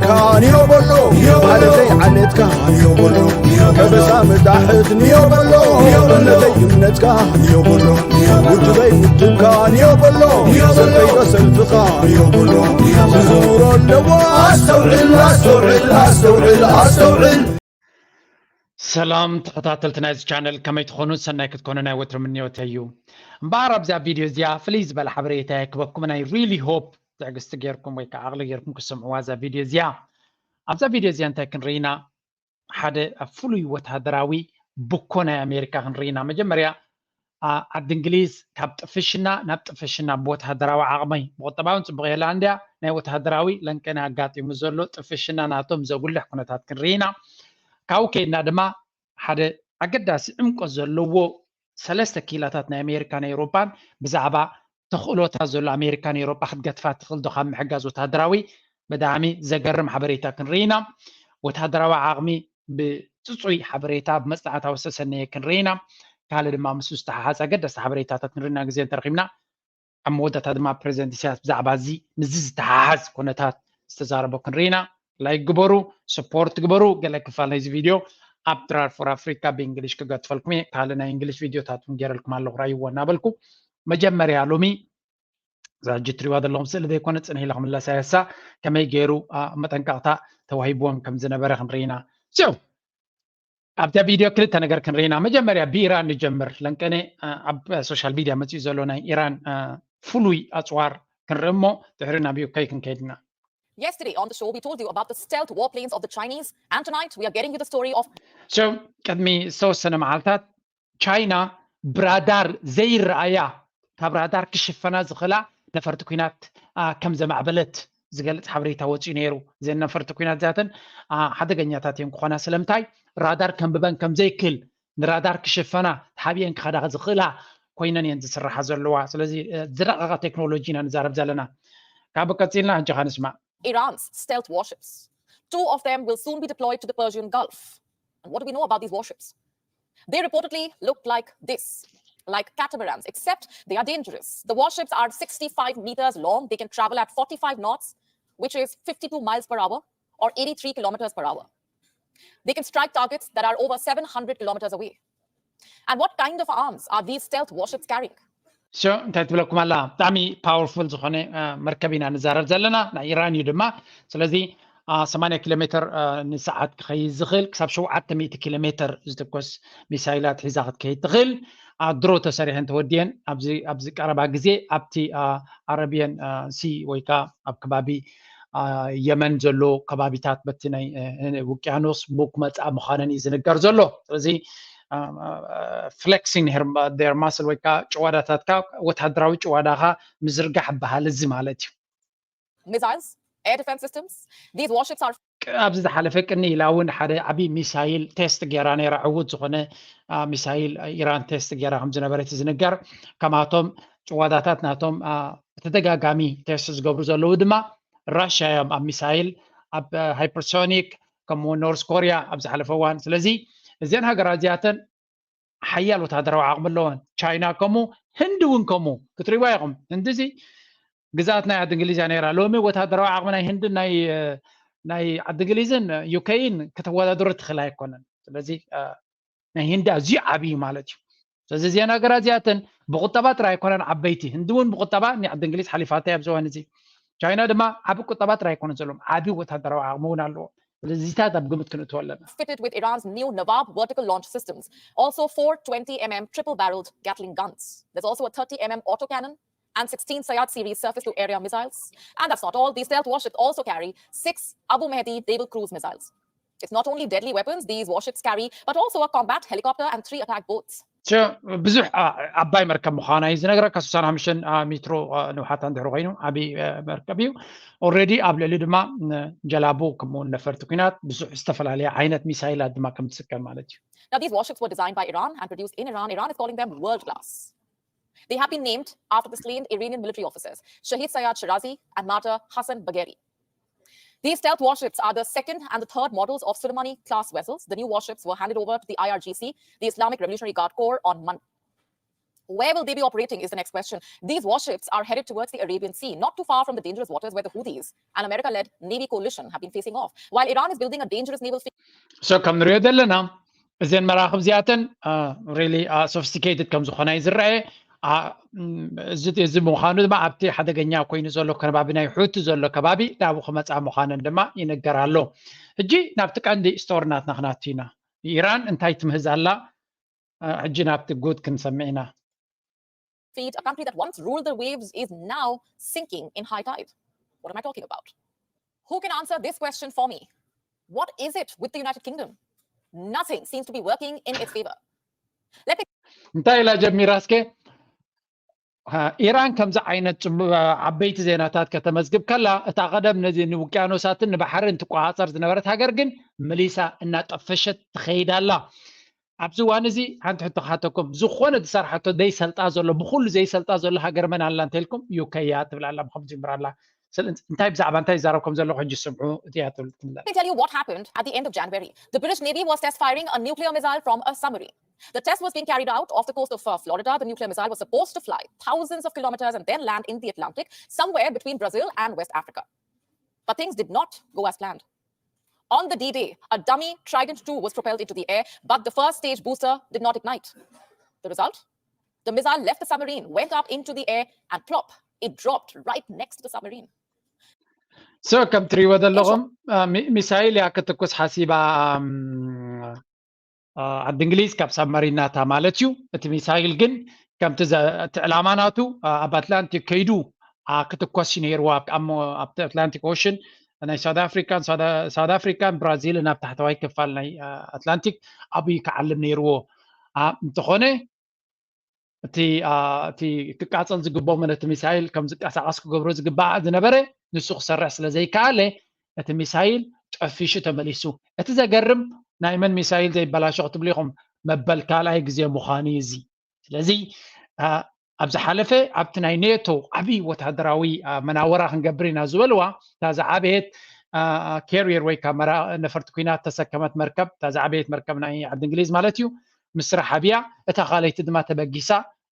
ካንዮ በሎ ማለተይ ዓሌትካ ንዮ በሎ ከበሳ መዳሕት ንዮ በሎ እምነተይ እምነትካ ንዮ በሎ ውድበይ ውድብካ ንዮ በሎ ሰልፈይ ሰልፍኻ ንዮ በሎ ዝዝውሮ ኣለዎ ኣስተውዕል ኣስተውዕል ኣስተውዕል ኣስተውዕል ሰላም ተኸታተልቲ ናይዚ ቻነል ከመይ ትኾኑ? ሰናይ ክትኮኑ ናይ ወትሪ ምንዮተይ እዩ። እምበኣር ኣብዛ ቪድዮ እዚኣ ፍልይ ዝበለ ሓበሬታ ክበኩም ናይ ሪሊ ሆፕ ትዕግስቲ ጌርኩም ወይ ከዓ ዓቕሊ ጌርኩም ክሰምዕዋ እዛ ቪድዮ እዚኣ። ኣብዛ ቪድዮ እዚኣ እንታይ ክንርኢ ኢና? ሓደ ፍሉይ ወታደራዊ ብኮ ናይ ኣሜሪካ ክንርኢ ኢና። መጀመርያ ዓዲ እንግሊዝ ካብ ጥፍሽና ናብ ጥፍሽና ብወተሃደራዊ ዓቕሚ ብቁጠባውን ፅቡቕ የላ እንድያ ናይ ወተሃደራዊ ለንቀና ኣጋጢሙ ዘሎ ጥፍሽና ናቶም ዘጉልሕ ኩነታት ክንርኢ ኢና። ካብኡ ከይድና ድማ ሓደ ኣገዳሲ ዕምቆት ዘለዎ ሰለስተ ኪላታት ናይ ኣሜሪካን ኤውሮጳን ብዛዕባ ተኽእሎታት ዘሎ ኣሜሪካን ኤውሮጳ ክትገትፋ ትኽእል ዶ ካብ ምሕጋዝ ወተሃደራዊ ብጣዕሚ ዘገርም ሓበሬታ ክንርኢ ኢና። ወተሃደራዊ ዓቕሚ ብፅፁይ ሓበሬታ ብመፅናዕታዊ ዝተሰነየ ክንርኢ ኢና። ካልእ ድማ ምስ ዝተሓሓዝ ኣገደስቲ ሓበሬታታት ክንርኢ ኢና ግዜ እንተረኺብና። ኣብ መወዳእታ ድማ ፕሬዚደንት ኢሳያስ ብዛዕባ እዚ ምስዚ ዝተሓሓዝ ኩነታት ዝተዛረቦ ክንርኢ ኢና። ላይክ ግበሩ፣ ሰፖርት ግበሩ። ገለ ክፋል ናይዚ ቪድዮ ኣብ ትራር ፎር ኣፍሪካ ብእንግሊሽ ክገድፈልኩም እየ። ካልእ ናይ እንግሊሽ ቪድዮታት እውን ገይረልኩም ኣለኹ ራይዎ እናበልኩ መጀመርያ ሎሚ እዛ ሕጂ እትሪእዋ ዘለኹም ስእሊ ዘይኮነ ፅንሕ ኢላ ክምለሳ የሳ ከመይ ገይሩ መጠንቀቕታ ተዋሂብዎም ከም ዝነበረ ክንርኢ ኢና። ኣብዛ ቪድዮ ክልተ ነገር ክንርኢ ኢና። መጀመርያ ብኢራን ንጀምር። ለንቀነ ኣብ ሶሻል ሚድያ መፂኡ ዘሎ ናይ ኢራን ፍሉይ ኣፅዋር ክንርኢ እሞ ድሕሪ ናብ ዩከይ ክንከይድ ኢና። Yesterday on the show, we told you about the stealth warplanes of the Chinese, and tonight we are getting you the story of So ቅድሚ ዝተወሰነ መዓልታት ቻይና ብራዳር ዘይረኣያ ካብ ራዳር ክሽፈና ዝኽእላ ነፈርቲ ኲናት ከም ዘማዕበለት ዝገልጽ ሓበሬታ ወፂኡ ነይሩ። እዘን ነፈርቲ ኲናት እዚኣተን ሓደገኛታት እየን ክኾና። ስለምንታይ? ራዳር ከንብበን ከም ዘይክል ንራዳር ክሽፈና ተሓቢአን ክኸዳ ዝኽእላ ኮይነን እየን ዝስርሓ ዘለዋ። ስለዚ ዝረቐቐ ቴክኖሎጂ ኢና ንዛረብ ዘለና። ካብ ቀፂልና ሕጂ ኻ ንስማዕ። Iran's stealth warships. Two of them will soon be deployed to the Persian Gulf. And what do we know about these warships? They reportedly look like this, like catamarans, except they are dangerous. The warships are sixty-five meters long. They can travel at forty-five knots, which is fifty-two miles per hour or eighty-three kilometers per hour. They can strike targets that are over seven hundred kilometers away. And what kind of arms are these stealth warships carrying? ሶ እንታይ ትብለኩም ኣላ? ብጣዕሚ ፓወርፉል ዝኾነ መርከብ ኢና ንዛረብ ዘለና፣ ናይ ኢራን እዩ ድማ። ስለዚ ሰማንያ ኪሎ ሜትር ንሰዓት ክኸይድ ዝኽእል ክሳብ ሸውዓተ ሚእቲ ኪሎ ሜትር ዝትኮስ ሚሳይላት ሒዛ ክትከይድ ትኽእል። ድሮ ተሰሪሐን ተወዲአን ኣብዚ ቀረባ ግዜ ኣብቲ ኣረብየን ሲ ወይ ከዓ ኣብ ከባቢ የመን ዘሎ ከባቢታት በቲ ናይ ውቅያኖስ ቡክ መፃ ምዃነን እዩ ዝንገር ዘሎ። ስለዚ flexing their muscle ወይ ከዓ ጭዋዳታትካ ወታደራዊ ጭዋዳኻ ምዝርጋሕ በሃል እዚ ማለት እዩ። Missiles, air defense systems, these warships are ኣብዚ ዝሓለፈ ቅኒ ኢላ እውን ሓደ ዓብዪ ሚሳይል ቴስት ገይራ ነይራ። ዕዉት ዝኾነ ሚሳይል ኢራን ቴስት ገይራ ከም ዝነበረት ዝንገር። ከማቶም ጭዋዳታት ናቶም ተደጋጋሚ ቴስት ዝገብሩ ዘለዉ ድማ ራሽያ እዮም። ኣብ ሚሳይል ኣብ ሃይፐርሶኒክ ከምኡ ኖርስ ኮርያ ኣብ ዝሓለፈ እዋን። ስለዚ እዚአን ሃገራት እዚኣተን ሓያል ወታደራዊ ዓቕሚ ኣለወን። ቻይና ከምኡ፣ ህንዲ እውን ከምኡ። ክትሪእዋ ኢኹም። ህንዲ እዚ ግዝኣት ናይ ዓዲ እንግሊዝ እያ ነይራ። ሎሚ ወታደራዊ ዓቕሚ ናይ ህንድን ናይ ናይ ዓዲ እንግሊዝን ዩኬይን ከተወዳድሮ ትኽእል ኣይኮነን። ስለዚ ናይ ህንዲ ኣዝዩ ዓብዪ ማለት እዩ። ስለዚ እዚአን ሃገራት እዚኣተን ብቁጠባ ጥራይ ኣይኮነን ዓበይቲ። ህንዲ እውን ብቁጠባ ንዓዲ እንግሊዝ ሓሊፋታ እያ ኣብዚ እዋን እዚ። ቻይና ድማ ዓቢ ቁጠባ ጥራይ ኣይኮነን ዘለዎም፣ ዓቢ ወታደራዊ ዓቕሚ እውን ኣለዎም። ስለዚታት ኣብ ግምት ክንእትዎ ኣለና። Fitted with Iran's new Nawab vertical launch systems, also four twenty mm triple barreled Gatling guns. There's also a thirty mm autocannon and sixteen Sayyad series surface to area missiles. And that's not all. These stealth warships also carry six Abu Mahdi naval cruise missiles. It's not only deadly weapons these warships carry, but also a combat helicopter and three attack boats. ብዙሕ ዓባይ መርከብ ምዃና እዩ ዝነግረካ። ስሳን ሓሙሽተን ሜትሮ ንውሓታ እንድሕር ኮይኑ ዓብዪ መርከብ እዩ። ኦልሬዲ ኣብ ልዕሊ ድማ ጀላቡ ከምኡ ነፈርቲ ኩናት ብዙሕ ዝተፈላለየ ዓይነት ሚሳይላት ድማ ከም ትስከም ማለት እዩ። Now, these warships were designed by Iran and produced in Iran. Iran is calling them world class. They have been named after the slain Iranian military officers Shahid Sayyad Shirazi and martyr Hassan Bagheri. These stealth warships are the second and the third models of Soleimani class vessels. The new warships were handed over to the I R G C, the Islamic Revolutionary Guard Corps, on Monday. Where will they be operating is the next question. These warships are headed towards the Arabian Sea, not too far from the dangerous waters where the Houthis, an America-led navy coalition, have been facing off. While Iran is building a dangerous naval fleet. So ከም ንሪኦ ዘለና እዘን መራኽብ እዚኣተን really sophisticated ከም ዝኾና እዩ ዝረአ። እዚ ምዃኑ ድማ ኣብቲ ሓደገኛ ኮይኑ ዘሎ ከባቢ ናይ ሑቲ ዘሎ ከባቢ ናብኡ ክመፃ ምዃነን ድማ ይንገር ኣሎ። ሕጂ ናብቲ ቀንዲ ስቶሪ ናትና ክናቱ ኢና። ኢራን እንታይ ትምህዝ ኣላ? ሕጂ ናብቲ ጉድ ክንሰምዕ ኢና። Fleet, a country that once ruled the waves, is now sinking in high tide. What am I talking about? Who can answer this question for me? What is it with the United Kingdom? Nothing seems to be working in its favor. Let me እንታይ ኢላ ጀሚራ እስከ? ኢራን ከምዚ ዓይነት ዓበይቲ ዜናታት ከተመዝግብ ከላ፣ እታ ቀደም ነዚ ንውቅያኖሳትን ንባሕርን ትቆፃፀር ዝነበረት ሃገር ግን መሊሳ እናጠፈሸት ትኸይድ ኣላ። ኣብዚ እዋን እዚ ሓንቲ ሕቶ ክሓተኩም፣ ዝኾነ ዝሰርሓቶ ዘይሰልጣ ዘሎ፣ ብኩሉ ዘይሰልጣ ዘሎ ሃገር መን ኣላ እንተልኩም፣ ዩኬ እያ ትብል ኣላ። ብከምዚ ጅምር ኣላ። እንታይ ብዛዕባ እንታይ ይዛረብ ከም ዘለኹ ሕጂ ስምዑ። እቲያ ትብል ትምላ። Let me tell you what happened at the end of January. The British Navy was test firing a nuclear missile from a submarine. The test was being carried out off the coast of uh, Florida. The nuclear missile was supposed to fly thousands of kilometers and then land in the Atlantic, somewhere between Brazil and West Africa. But things did not go as planned. On the D Day, a dummy Trident two was propelled into the air, but the first stage booster did not ignite. The result? The missile left the submarine, went up into the air, and plop, it dropped right next to the submarine. So ከም ትሪእዎ ዘለኹም ሚሳይል እያ ክትኩስ ሓሲባ ዓዲ እንግሊዝ ካብ ሳብመሪን ናታ ማለት እዩ። እቲ ሚሳይል ግን ከምቲ እቲ ዕላማ ናቱ ኣብ ኣትላንቲክ ከይዱ ክትኮስ እዩ ነይርዋ። ኣብቲ ኣትላንቲክ ኦሽን ናይ ሳውት ኣፍሪካን ሳውት ኣፍሪካን ብራዚልን ኣብ ታሕተዋይ ክፋል ናይ ኣትላንቲክ ኣብዩ ክዓልም ነይርዎ። እንተኾነ እቲ እቲ ክቃፀል ዝግብኦ ነቲ ሚሳይል ከም ዝቀሳቀስ ክገብሮ ዝግባእ ዝነበረ ንሱ ክሰርሕ ስለ ዘይከኣለ እቲ ሚሳይል ጠፊሹ ተመሊሱ። እቲ ዘገርም ናይ መን ሚሳይል ዘይበላሾ ክትብሉ ኢኹም? መበል ካልኣይ ግዜ ምዃኑ እዩ እዚ። ስለዚ ኣብ ዝሓለፈ ኣብቲ ናይ ኔቶ ዓብዪ ወታደራዊ መናወራ ክንገብር ኢና ዝበልዋ እታ ዝዓበየት ካሪየር ወይ ከዓ ነፈርቲ ኩናት ተሰከመት መርከብ እታ ዝዓበየት መርከብ ናይ ዓዲ እንግሊዝ ማለት እዩ ምስ ስራሕ ኣብያ እታ ካልኣይቲ ድማ ተበጊሳ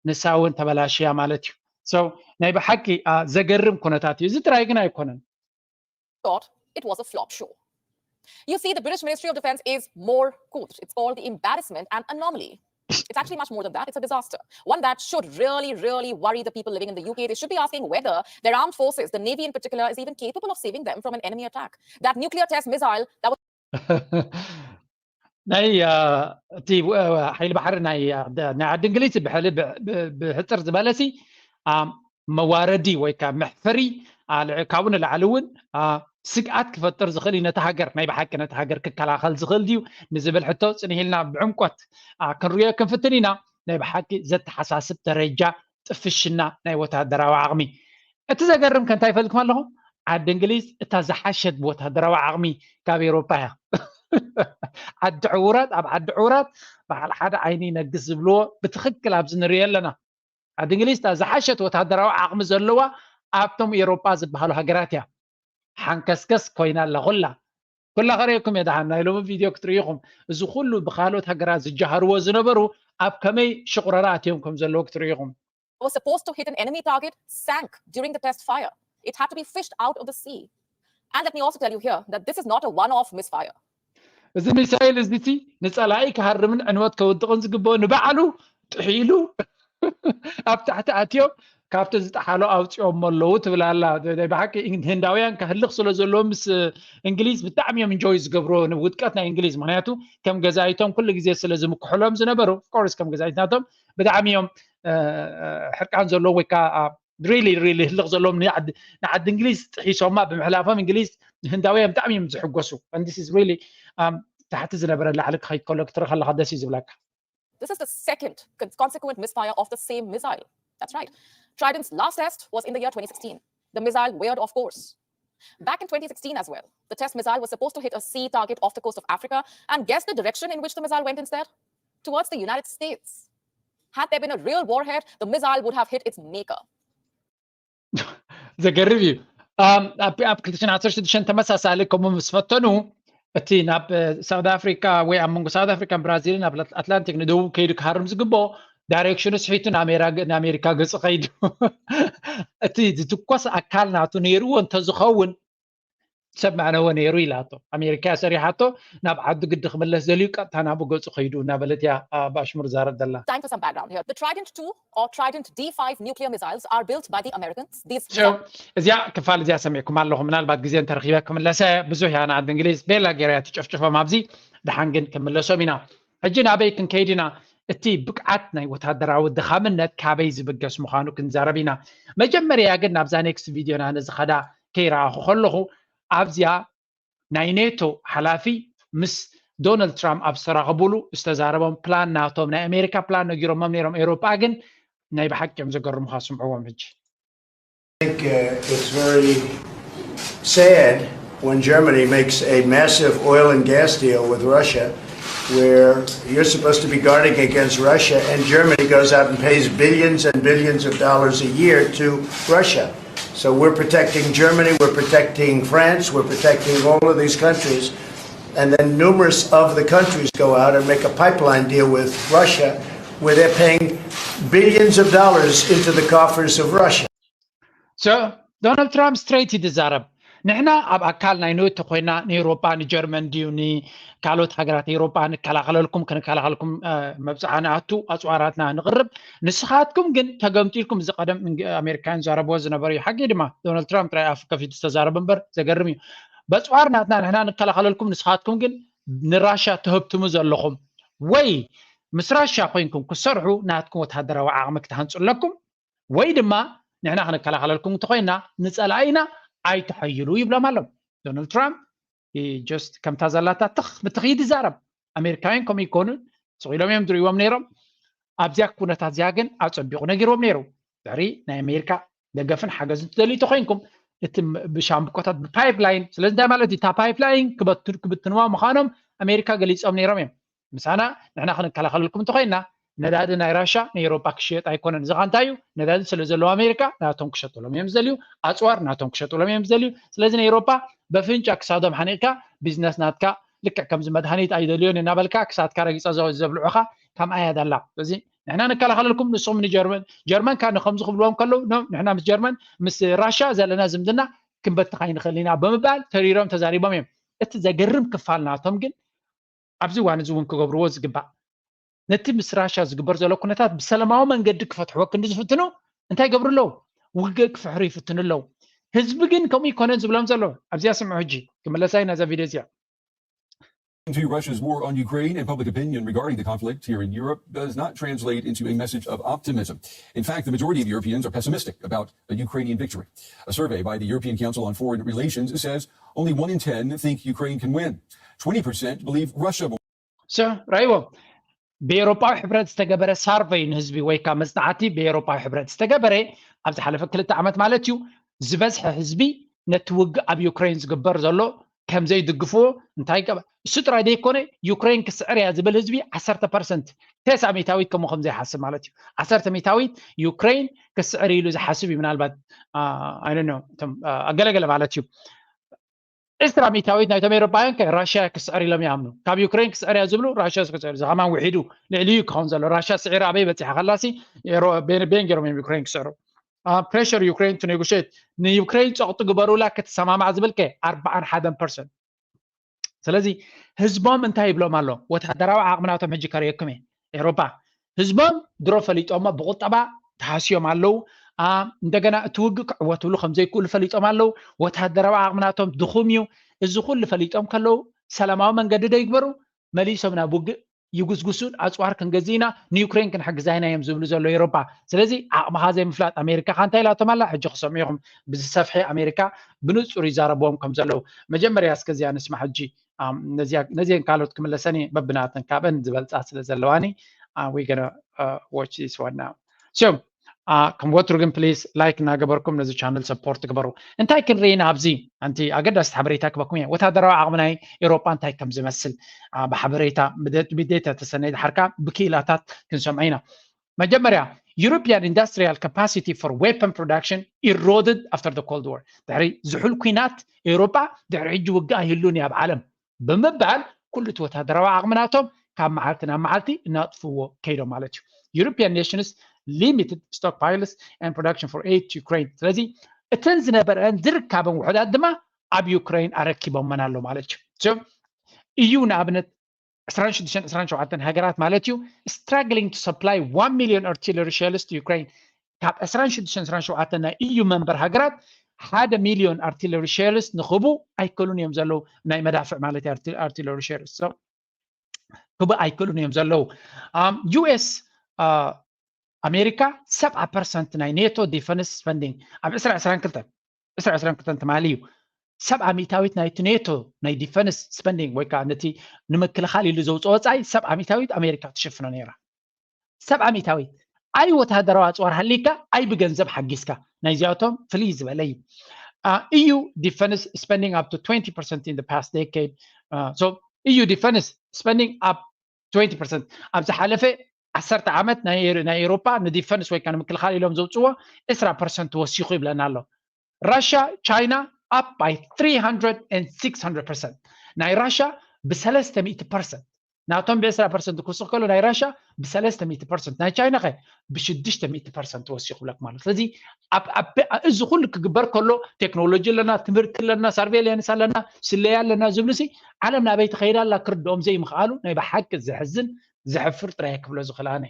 ንሳ እውን ተበላሽያ ማለት እዩ። So ናይ ብሓቂ ዘገርም ኩነታት እዩ። እዚ ጥራይ ግን ኣይኮነን። Thought it was a flop show. You see, the British Ministry of Defense is more cool. It's called the embarrassment and anomaly. It's actually much more than that. It's a disaster. One that should really, really worry the people living in the U K. They should be asking whether their armed forces, the Navy in particular, is even capable of saving them from an enemy attack. That nuclear test missile that was ናይ እቲ ሓይሊ ባሕሪ ናይ ዓዲ እንግሊዝ ብሕፅር ዝበለሲ መዋረዲ ወይ ከዓ መሕፈሪ ካብኡ ንላዕሊ እውን ስግኣት ክፈጥር ዝኽእል እዩ ነቲ ሃገር። ናይ ብሓቂ ነቲ ሃገር ክከላኸል ዝኽእል ድዩ ንዝብል ሕቶ ፅንሂልና ብዕምቆት ክንሪኦ ክንፍትን ኢና። ናይ ብሓቂ ዘተሓሳስብ ደረጃ ጥፍሽና ናይ ወታደራዊ ዓቕሚ። እቲ ዘገርም ከ እንታይ ይፈልኩም ኣለኹ? ዓዲ እንግሊዝ እታ ዝሓሸት ብወታደራዊ ዓቕሚ ካብ ኤውሮፓ እያ። ዓዲ ዕውራት ኣብ ዓዲ ዕውራት በዓል ሓደ ዓይኒ ይነግስ ዝብልዎ ብትኽክል ኣብዚ ንሪኦ ኣለና። ዓዲ እንግሊዝ እታ ዝሓሸት ወታደራዊ ዓቕሚ ዘለዋ ኣብቶም ኤውሮጳ ዝበሃሉ ሃገራት እያ። ሓንከስከስ ኮይና ኣላ ኩላ ኩላ ከርእየኩም እየ። ደሓን ናይ ሎሚ ቪድዮ ክትርእዩ ኢኹም። እዚ ኩሉ ብካልኦት ሃገራት ዝጀሃርዎ ዝነበሩ ኣብ ከመይ ሽቑረራ ኣትዮም ከም ዘለዉ ክትርእዩ ኢኹም። Was supposed to hit an enemy target sank during the test fire. It had to be fished out of the sea. And let me also tell you here that this is not a one-off misfire. እዚ ሚሳይል እዚ ንፀላኢ ክሃርምን ዕንወት ከውድቕን ዝግበኦ ንባዕሉ ጥሒሉ ኣብ ታሕቲ ኣትዮም ካብቲ ዝጠሓሎ ኣውፂኦሞ ኣለዉ ትብል ኣላ። ናይ ብሓቂ ህንዳውያን ከህልኽ ስለ ዘለዎ ምስ እንግሊዝ ብጣዕሚ እዮም እንጆይ ዝገብርዎ ውድቀት ናይ እንግሊዝ። ምክንያቱ ከም ገዛኢቶም ኩሉ ግዜ ስለ ዝምክሕሎም ዝነበሩ ኦፍኮርስ ከም ገዛኢት ናቶም ብጣዕሚ እዮም ሕርቃን ዘለዎም ወይ ከዓ really really ህልኽ ዘለዎም ንዓዲ እንግሊዝ ጥሒሶማ ብምሕላፎም እንግሊዝ ህንዳውያን ብጣዕሚ እዮም ዝሕጎሱ። This is really ታሕቲ ዝነበረ ላዕሊ ክኸይድ ከሎ ክትርኢ ከለካ ደስ እዩ ዝብለካ። This is the second consequent misfire of the same missile. That's right. Trident's last test was in the year twenty sixteen. The missile veered off course. Back in twenty sixteen as well, the test missile was supposed to hit a sea target off the coast of Africa and guess the direction in which the missile went instead? Towards the United States. Had there been a real warhead, the missile would have hit its maker. ዘገርም እዩ። ኣብ ክልተ ሽሕን ዓሰርተ ሽዱሽተን ተመሳሳሊ ከምኡ ምስ ፈተኑ እቲ ናብ ሳውት ኣፍሪካ ወይ ኣብ መንጎ ሳውት ኣፍሪካን ብራዚልን ኣብ ኣትላንቲክ ንደቡብ ከይዱ ክሃርም ዝግብኦ ዳይሬክሽኑ ስሒቱ ንኣሜሪካ ገፂ ከይዱ። እቲ ዝትኮስ ኣካል ናቱ ነይርዎ እንተዝኸውን ሰብ መዕነወ ነይሩ ኢላቶ። ኣሜሪካ ሰሪሓቶ፣ ናብ ዓዱ ግዲ ክምለስ ዘልዩ ቀጥታ ናብኡ ገፁ ከይዱ እናበለት እያ ብኣሽሙር ዛረብ ዘላ። Time for some background here. The Trident two or Trident D five nuclear missiles are built by the Americans. These እዚኣ ክፋል እዚኣ ሰሚዕኩም ኣለኹም። ምናልባት ግዜ እንተረኪበ ክምለሰ ብዙሕ እያ ንዓዲ እንግሊዝ ቤላ ገይራ እያ ትጨፍጭፎም። ኣብዚ ደሓን ግን ክምለሶም ኢና። ሕጂ ናበይ ክንከይድ ኢና? እቲ ብቅዓት ናይ ወታደራዊ ድኻምነት ካበይ ዝብገስ ምዃኑ ክንዛረብ ኢና። መጀመርያ ግን ናብዛ ኔክስት ቪድዮና ንዝኸዳ ከይረኣኹ ከለኹ ኣብዚኣ ናይ ኔቶ ሓላፊ ምስ ዶናልድ ትራምፕ ኣብ ዝተራኸቡሉ ዝተዛረቦም ፕላን ናቶም ናይ ኣሜሪካ ፕላን ነጊሮሞም ነይሮም። ኤውሮጳ ግን ናይ ብሓቂ እዮም ዘገርሙኻ፣ ስምዕዎም ሕጂ። I think uh, it's very sad when Germany makes a massive oil and gas deal with Russia, where you're supposed to be guarding against Russia, and Germany goes out and pays billions and billions of dollars a year to Russia. So we're protecting Germany, we're protecting France, we're protecting all of these countries. And then numerous of the countries go out and make a pipeline deal with Russia, where they're paying billions of dollars into the coffers of Russia. So ዶናልድ ትራምፕ ስትሬት እዩ ዝዛረብ። ንሕና ኣብ ኣካል ናይ ኔቶ ኮይና ንኤውሮጳ ንጀርመን ድዩ ንካልኦት ሃገራት ኤውሮጳ ንከላኸለልኩም ክንከላኸልኩም መብፅዓ ንኣቱ ኣፅዋራትና ንቕርብ፣ ንስኻትኩም ግን ተገምጢልኩም። እዚ ቀደም ኣሜሪካውያን ዛረብዎ ዝነበሩ እዩ። ሓቂ ድማ ዶናልድ ትራምፕ ጥራይ ኣፉ ከፊቱ ዝተዛረበ እምበር ዘገርም እዩ። በፅዋር ናትና ንሕና ንከላኸለልኩም፣ ንስኻትኩም ግን ንራሻ ትህብትሙ ዘለኹም ወይ ምስ ራሻ ኮይንኩም ክትሰርሑ ናትኩም ወታደራዊ ዓቕሚ ክትሃንፁ ኣለኩም ወይ ድማ ንሕና ክንከላኸለልኩም እንተኮይና ንፀላኢና ኣይትሐይሉ ይብሎም ኣሎም። ዶናልድ ትራምፕ ጀስት ከምታ ዘላታ ትኽ ብትኽ ይዛረብ። ኣሜሪካውያን ከምኡ ይኮኑን ስቕ ኢሎም እዮም ዝርእይዎም ነይሮም። ኣብዚያ ኩነታት እዚኣ ግን ኣፀቢቑ ነጊርዎም ነይሩ። ድሕሪ ናይ ኣሜሪካ ደገፍን ሓገዝን ትደልዩ ተኮይንኩም እቲ ብሻምብቆታት ብፓይፕላይን፣ ስለዚ እንታይ ማለት እዩ? እታ ፓይፕላይን ክብትንዋ ምዃኖም ኣሜሪካ ገሊፆም ነይሮም እዮም። ምሳና ንሕና ክንከላኸለልኩም እንተኮይና ነዳዲ ናይ ራሻ ንኤውሮጳ ክሽየጥ ኣይኮነን። እዚ ኻ እንታይ እዩ? ነዳዲ ስለ ዘለዎ ኣሜሪካ ናቶም ክሸጥሎም እዮም ዝደልዩ፣ ኣፅዋር ናቶም ክሸጥሎም እዮም ዝደልዩ። ስለዚ ንኤውሮጳ በፍንጫ ክሳዶም ሓኒቕካ ቢዝነስ ናትካ ልክዕ ከምዚ መድሃኒት ኣይደልዮን እናበልካ ክሳድካ ረጊፃ ዘብልዑኻ ከምኣ እያ ዳላ። ስለዚ ንሕና ንከላኸለልኩም ንስኹም ንጀርመን፣ ጀርመን ካ ንከምዚ ክብልዎም ከለዉ ንሕና ምስ ጀርመን ምስ ራሻ ዘለና ዝምድና ክንበትኽ ኣይንኽእል ኢና ብምባል ተሪሮም ተዛሪቦም እዮም። እቲ ዘገርም ክፋል ናቶም ግን ኣብዚ እዋን እዚ እውን ክገብርዎ ዝግባእ ነቲ ምስ ራሻ ዝግበር ዘሎ ኩነታት ብሰላማዊ መንገዲ ክፈትሕዎ ክንዲ ዝፍትኑ እንታይ ይገብሩ ኣለዉ? ውግእ ክፍሕሩ ይፍትኑ ኣለዉ። ህዝቢ ግን ከምኡ ይኮነን ዝብሎም ዘሎ። ኣብዚኣ ስምዑ ሕጂ ክምለሳ ኢና እዛ ቪድዮ እዚኣ። To Russia's war on Ukraine and public opinion regarding the conflict here in Europe does not translate into a message of optimism. In fact, the majority of Europeans are pessimistic about a Ukrainian victory. A survey by the European Council on Foreign Relations says only one in ten think Ukraine can win. Twenty percent believe Russia will ራይዎ ብኤውሮጳዊ ሕብረት ዝተገበረ ሳርቨይ ንህዝቢ ወይ ከዓ መፅናዕቲ ብኤውሮጳዊ ሕብረት ዝተገበረ ኣብ ዝሓለፈ ክልተ ዓመት ማለት እዩ ዝበዝሐ ህዝቢ ነቲ ውግእ ኣብ ዩክሬን ዝግበር ዘሎ ከምዘይድግፍዎ እንታይ ገባ እሱ ጥራይ ዘይኮነ ዩክሬን ክስዕር እያ ዝብል ህዝቢ ዓሰርተ ፐርሰንት ቴሳ ሚታዊት ከምኡ ከምዘይሓስብ ማለት እዩ። ዓሰርተ ሚታዊት ዩክሬን ክስዕር ኢሉ ዝሓስብ እዩ። ምናልባት ኣይኖ ገለገለ ማለት እዩ። ዕስራ ሚታዊት ናይቶም ኤውሮጳውያን ከ ራሽያ ክስዕር ኢሎም ይኣምኑ። ካብ ዩክሬን ክስዕር እያ ዝብሉ ራሽያ ክስዕር እዚ ከማን ውሒዱ ልዕሊኡ ክኸውን ዘሎ። ራሽያ ስዒራ ኣበይ በፂሓ ከላሲ ቤን ገይሮም እዮም ዩክሬን ክስዕሩ። ፕሬሽር ዩክሬን ቱ ኔጎሽት ንዩክሬን ፀቕጢ ግበሩላ ክትሰማማዕ ዝብል ከ ኣርባዓን ሓደን ፐርሰንት። ስለዚ ህዝቦም እንታይ ይብሎም ኣሎ? ወታደራዊ ዓቕምናቶም ሕጂ ከርእየኩም እየ። ኤውሮጳ ህዝቦም ድሮ ፈሊጦሞ ብቁጠባ ተሃስዮም ኣለዉ። እንደገና እቲ ውግእ ክዕወትሉ ከምዘይክእሉ ፈሊጦም ኣለዉ። ወታደራዊ ዓቕምናቶም ድኹም እዩ። እዚ ኩሉ ፈሊጦም ከለዉ ሰላማዊ መንገዲ ዶ ይግበሩ? መሊሶም ናብ ውግእ ይጉስጉሱን ኣፅዋር ክንገዝእ ኢና ንዩክሬን ክንሕግዛ ኢና እዮም ዝብሉ ዘሎ ኤውሮጳ። ስለዚ ዓቕምኻ ዘይምፍላጥ ኣሜሪካ ካ እንታይ ኢላቶም ኣላ? ሕጂ ክሰምዑ ኢኹም። ብዝሰፍሐ ኣሜሪካ ብንፁር ይዛረብዎም ከም ዘለዉ። መጀመርያ እስከ እዚኣ ንስማዕ ሕጂ። ነዚአን ካልኦት ክምለሰኒ በብናተን ካብአን ዝበልፃ ስለ ዘለዋኒ we gonna watch this one now. So ከም ወትሩ ግን ፕሊስ ላይክ እናገበርኩም ነዚ ቻነል ሰፖርት ግበሩ። እንታይ ክንርኢ ኢና ኣብዚ? ኣንቲ ኣገዳሲ ሓበሬታ ክበኩም እየ። ወታደራዊ ዓቕሚ ናይ ኤውሮጳ እንታይ ከም ዝመስል ብሓበሬታ ብዴታ ተሰነይ ድሓርካ ብክኢላታት ክንሰምዖ ኢና። መጀመርያ European industrial capacity for weapon production eroded after the Cold War. ድሕሪ ዝሑል ኩናት ኤውሮጳ ድሕሪ ሕጂ ውግእ ኣይህሉን እዩ ኣብ ዓለም ብምባል ኩሉ እቲ ወታደራዊ ዓቕሚ ናቶም ካብ መዓልቲ ናብ መዓልቲ እናጥፍዎ ከይዶም ማለት እዩ። European nations limited stockpiles and production for aid to Ukraine። ስለዚ እተን ዝነበረን ዝርካበን ውሕዳት ድማ ኣብ ዩክሬን ኣረኪቦመን ኣሎ ማለት እዩ። እዩ ንኣብነት ዕስራን ሽዱሽተን ዕስራን ሸውዓተን ሃገራት ማለት እዩ struggling to supply one million artillery shells to Ukraine። ካብ ዕስራን ሽዱሽተን ዕስራን ሸውዓተን ናይ E U member ሃገራት ሓደ ሚልዮን artillery shells ንክቡ ኣይክእሉን እዮም ዘለዉ፣ ናይ መዳፍዕ ማለት artillery shells ክቡ ኣይክእሉን እዮም ዘለዉ። U S ኣሜሪካ ሰብዓ ፐርሰንት ናይ ኔቶ ዲፈንስ ስፐንዲንግ ኣብ ዕስራ ዕስራን ክልተን ዕስራ ዕስራን ክልተን ትማሊ እዩ። ሰብዓ ሚእታዊት ናይቲ ኔቶ ናይ ዲፈንስ ስፐንዲንግ ወይ ከዓ ነቲ ንምክልኻል ኢሉ ዘውፅኦ ወፃኢ ሰብዓ ሚእታዊት ኣሜሪካ ትሽፍኖ ነይራ። ሰብዓ ሚእታዊት ኣይ ወታደራዊ ኣፅዋር ሃሊካ ኣይ ብገንዘብ ሓጊዝካ ናይዚኣቶም ፍልይ ዝበለ እዩ። E U defense spending up to twenty percent in the past decade. So E U defense spending up twenty percent ኣብ ዝሓለፈ ዓሰርተ ዓመት ናይ ኤውሮፓ ንዲፈንስ ወይ ከዓ ንምክልኻል ኢሎም ዘውፅዎ ዕስራ ፐርሰንት ወሲኹ ይብለና ኣሎ። ራሽያ ቻይና up by three hundred and six hundred percent። ናይ ራሽያ ብሰለስተ ሚእቲ ፐርሰንት ናቶም ብዕስራ ፐርሰንት ክውስኽ ከሎ ናይ ራሽያ ብሰለስተ ሚእቲ ፐርሰንት፣ ናይ ቻይና ከ ብሽዱሽተ ሚእቲ ፐርሰንት ወሲኹ ብለክ ማለት። ስለዚ እዚ ኩሉ ክግበር ከሎ ቴክኖሎጂ ኣለና፣ ትምህርቲ ኣለና፣ ሳርቬሊያንስ ኣለና፣ ስለያ ኣለና ዝብሉ ሲ ዓለም ናበይ ትኸይድ ኣላ ክርድኦም ዘይምኽኣሉ ናይ ብሓቂ ዘሕዝን ዘሕፍር ጥራይ ክብሎ ዝኽእል ኣነ።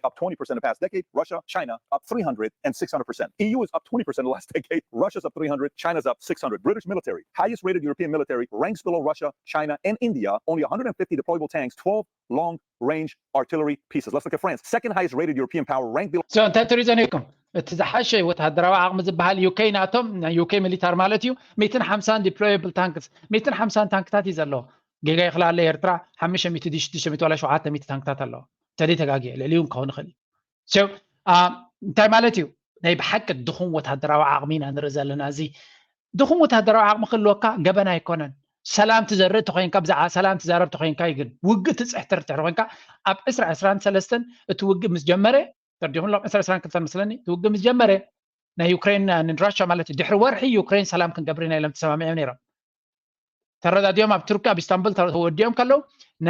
Up twenty percent the past decade, Russia, China up three hundred and six hundred percent. E U is up twenty percent the last decade, Russia's up three hundred, China's up six hundred. British military, highest rated European military, ranks below Russia, China, and India, only one hundred fifty deployable tanks, twelve long range artillery pieces. Let's look at France, second highest rated European power, ranked below. So እንታይ ትሪኢ ጸኒሕኩም? እቲ ዝሓሸ ወተሃደራዊ ዓቕሚ ዝበሃል ዩ ኬ ናቶም ናይ ዩ ኬ ሚሊታር ማለት እዩ። ሚእትን ሓምሳን ዲፕሎየብል ታንክስ፣ ሚእትን ሓምሳን ታንክታት እዩ ዘለዎ። ጌጋ ይኽላለ ኤርትራ ሓሙሽተ ሚእቲ ድዩ ሽዱሽተ ሚእቲ ዋላ ሸውዓተ ሚእቲ ታንክታት ኣለዎ። ተደይ ተጋግየ ልዕሊኡ ክኸውን ይኽእል እዩ። So እንታይ ማለት እዩ? ናይ ብሓቂ ድኹም ወታደራዊ ዓቕሚ ኢና ንርኢ ዘለና። እዚ ድኹም ወታደራዊ ዓቕሚ ክህልወካ ገበን ኣይኮነን። ሰላም ትዘርእ ተኮይንካ ብዛዕባ ሰላም ትዛረብ ተኮይንካ እዩ። ግን ውግእ ትፅሕትር ትሕር ኮይንካ ኣብ ዕስራ ዕስራን ሰለስተን እቲ ውግእ ምስ ጀመረ ተርዲኹም ሎም ዕስራ ዕስራን ክልተን መስለኒ እቲ ውግእ ምስ ጀመረ ናይ ዩክሬን ንራሻ ማለት እዩ። ድሕሪ ወርሒ ዩክሬን ሰላም ክንገብር ኢና ኢሎም ተሰማሚዖም ነይሮም። ተረዳዲኦም ኣብ ቱርኪ ኣብ ኢስታንቡል ተወዲኦም ከለዉ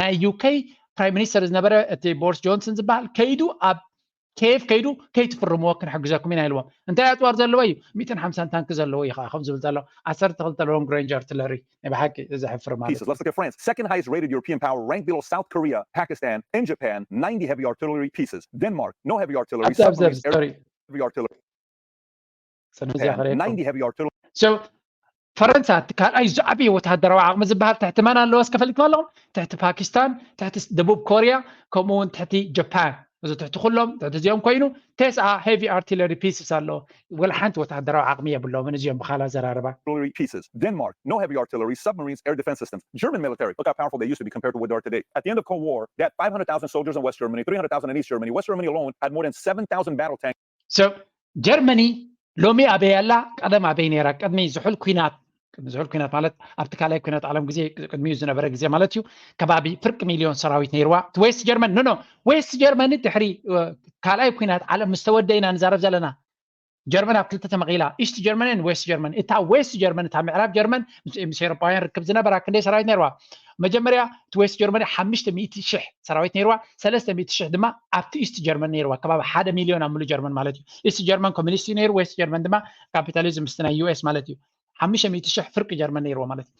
ናይ ዩ ኬ ፕራይም ሚኒስተር ዝነበረ እቲ ቦሪስ ጆንሰን ዝበሃል ከይዱ ኣብ ኬፍ ከይዱ ከይትፍርምዎ ክንሕግዘኩም ኢና ኢልዎም። እንታይ ኣፅዋር ዘለዎ እዩ? ሚእትን ሓምሳን ታንክ ዘለዎ እዩ ከዓ ከም ዝብል ዘሎ ዓሰርተ ክልተ ሎንግ ሬንጅ ኣርትለሪ ናይ ብሓቂ ዘሕፍር ማለት Pieces. Let's look at France. Second highest rated European power, ranked below South Korea, Pakistan, and Japan. ninety heavy artillery pieces. Denmark, no heavy artillery. ኣብዚ ኣብዚ ኣብዚ Submarines, air ሶሪ heavy artillery. ሰነድ እዚኣ Japan, ክርእየኩም። ninety heavy artillery. So ፈረንሳ እቲ ካልኣይ ዝዓበየ ወተሃደራዊ ዓቕሚ ዝበሃል ትሕቲ መን ኣለዎ እስከ ፈሊጥኩም ኣለኹም? ትሕቲ ፓኪስታን፣ ትሕቲ ደቡብ ኮርያ፣ ከምኡ እውን ትሕቲ ጃፓን። እዚ ትሕቲ ኩሎም ትሕቲ እዚኦም ኮይኑ ቴስዓ ሄቪ ኣርቲለሪ ፒስስ ኣለዎ። ወላ ሓንቲ ወተሃደራዊ ዓቕሚ የብሎምን እዚኦም ብኻላ ዘራርባ። Artillery pieces. Denmark, no heavy artillery, submarines, air defense systems. German military, look how powerful they used to be compared to what they are today. At the end of Cold War, they had five hundred thousand soldiers in West Germany, three hundred thousand in East Germany. West Germany alone had more than seven thousand battle tanks. So ጀርመኒ ሎሚ ኣበይ ኣላ? ቀደም ኣበይ ነይራ? ቅድሚ ዝሑል ኩናት፣ ቅድሚ ዝሑል ኩናት ማለት ኣብቲ ካልኣይ ኩናት ዓለም ግዜ፣ ቅድሚኡ ዝነበረ ግዜ ማለት እዩ። ከባቢ ፍርቂ ሚልዮን ሰራዊት ነይርዋ። እቲ ዌስት ጀርመን ኖ ኖ ዌስት ጀርመኒ ድሕሪ ካልኣይ ኩናት ዓለም ምስ ተወደ ኢና ንዛረብ ዘለና። ጀርመን ኣብ ክልተ ተመቒላ፣ ኢስት ጀርመንን ዌስት ጀርመን። እታ ዌስት ጀርመን እታ ምዕራብ ጀርመን ምስ ኤውሮጳውያን ርክብ ዝነበራ ክንደይ ሰራዊት ነይርዋ? መጀመርያ እቲ ዌስት ጀርመን ሓሙሽተ ሚእቲ ሽሕ ሰራዊት ነይርዋ፣ ሰለስተ ሚእቲ ሽሕ ድማ ኣብቲ ኢስት ጀርመን ነይርዋ። ከባቢ ሓደ ሚልዮን ኣብ ምሉእ ጀርመን ማለት እዩ። ኢስት ጀርመን ኮሚኒስት እዩ ነይሩ፣ ዌስት ጀርመን ድማ ካፒታሊዝም ምስቲ ናይ ዩ ኤስ ማለት እዩ። ሓሙሽተ ሚእቲ ሽሕ ፍርቂ ጀርመን ነይርዎ ማለት እዩ።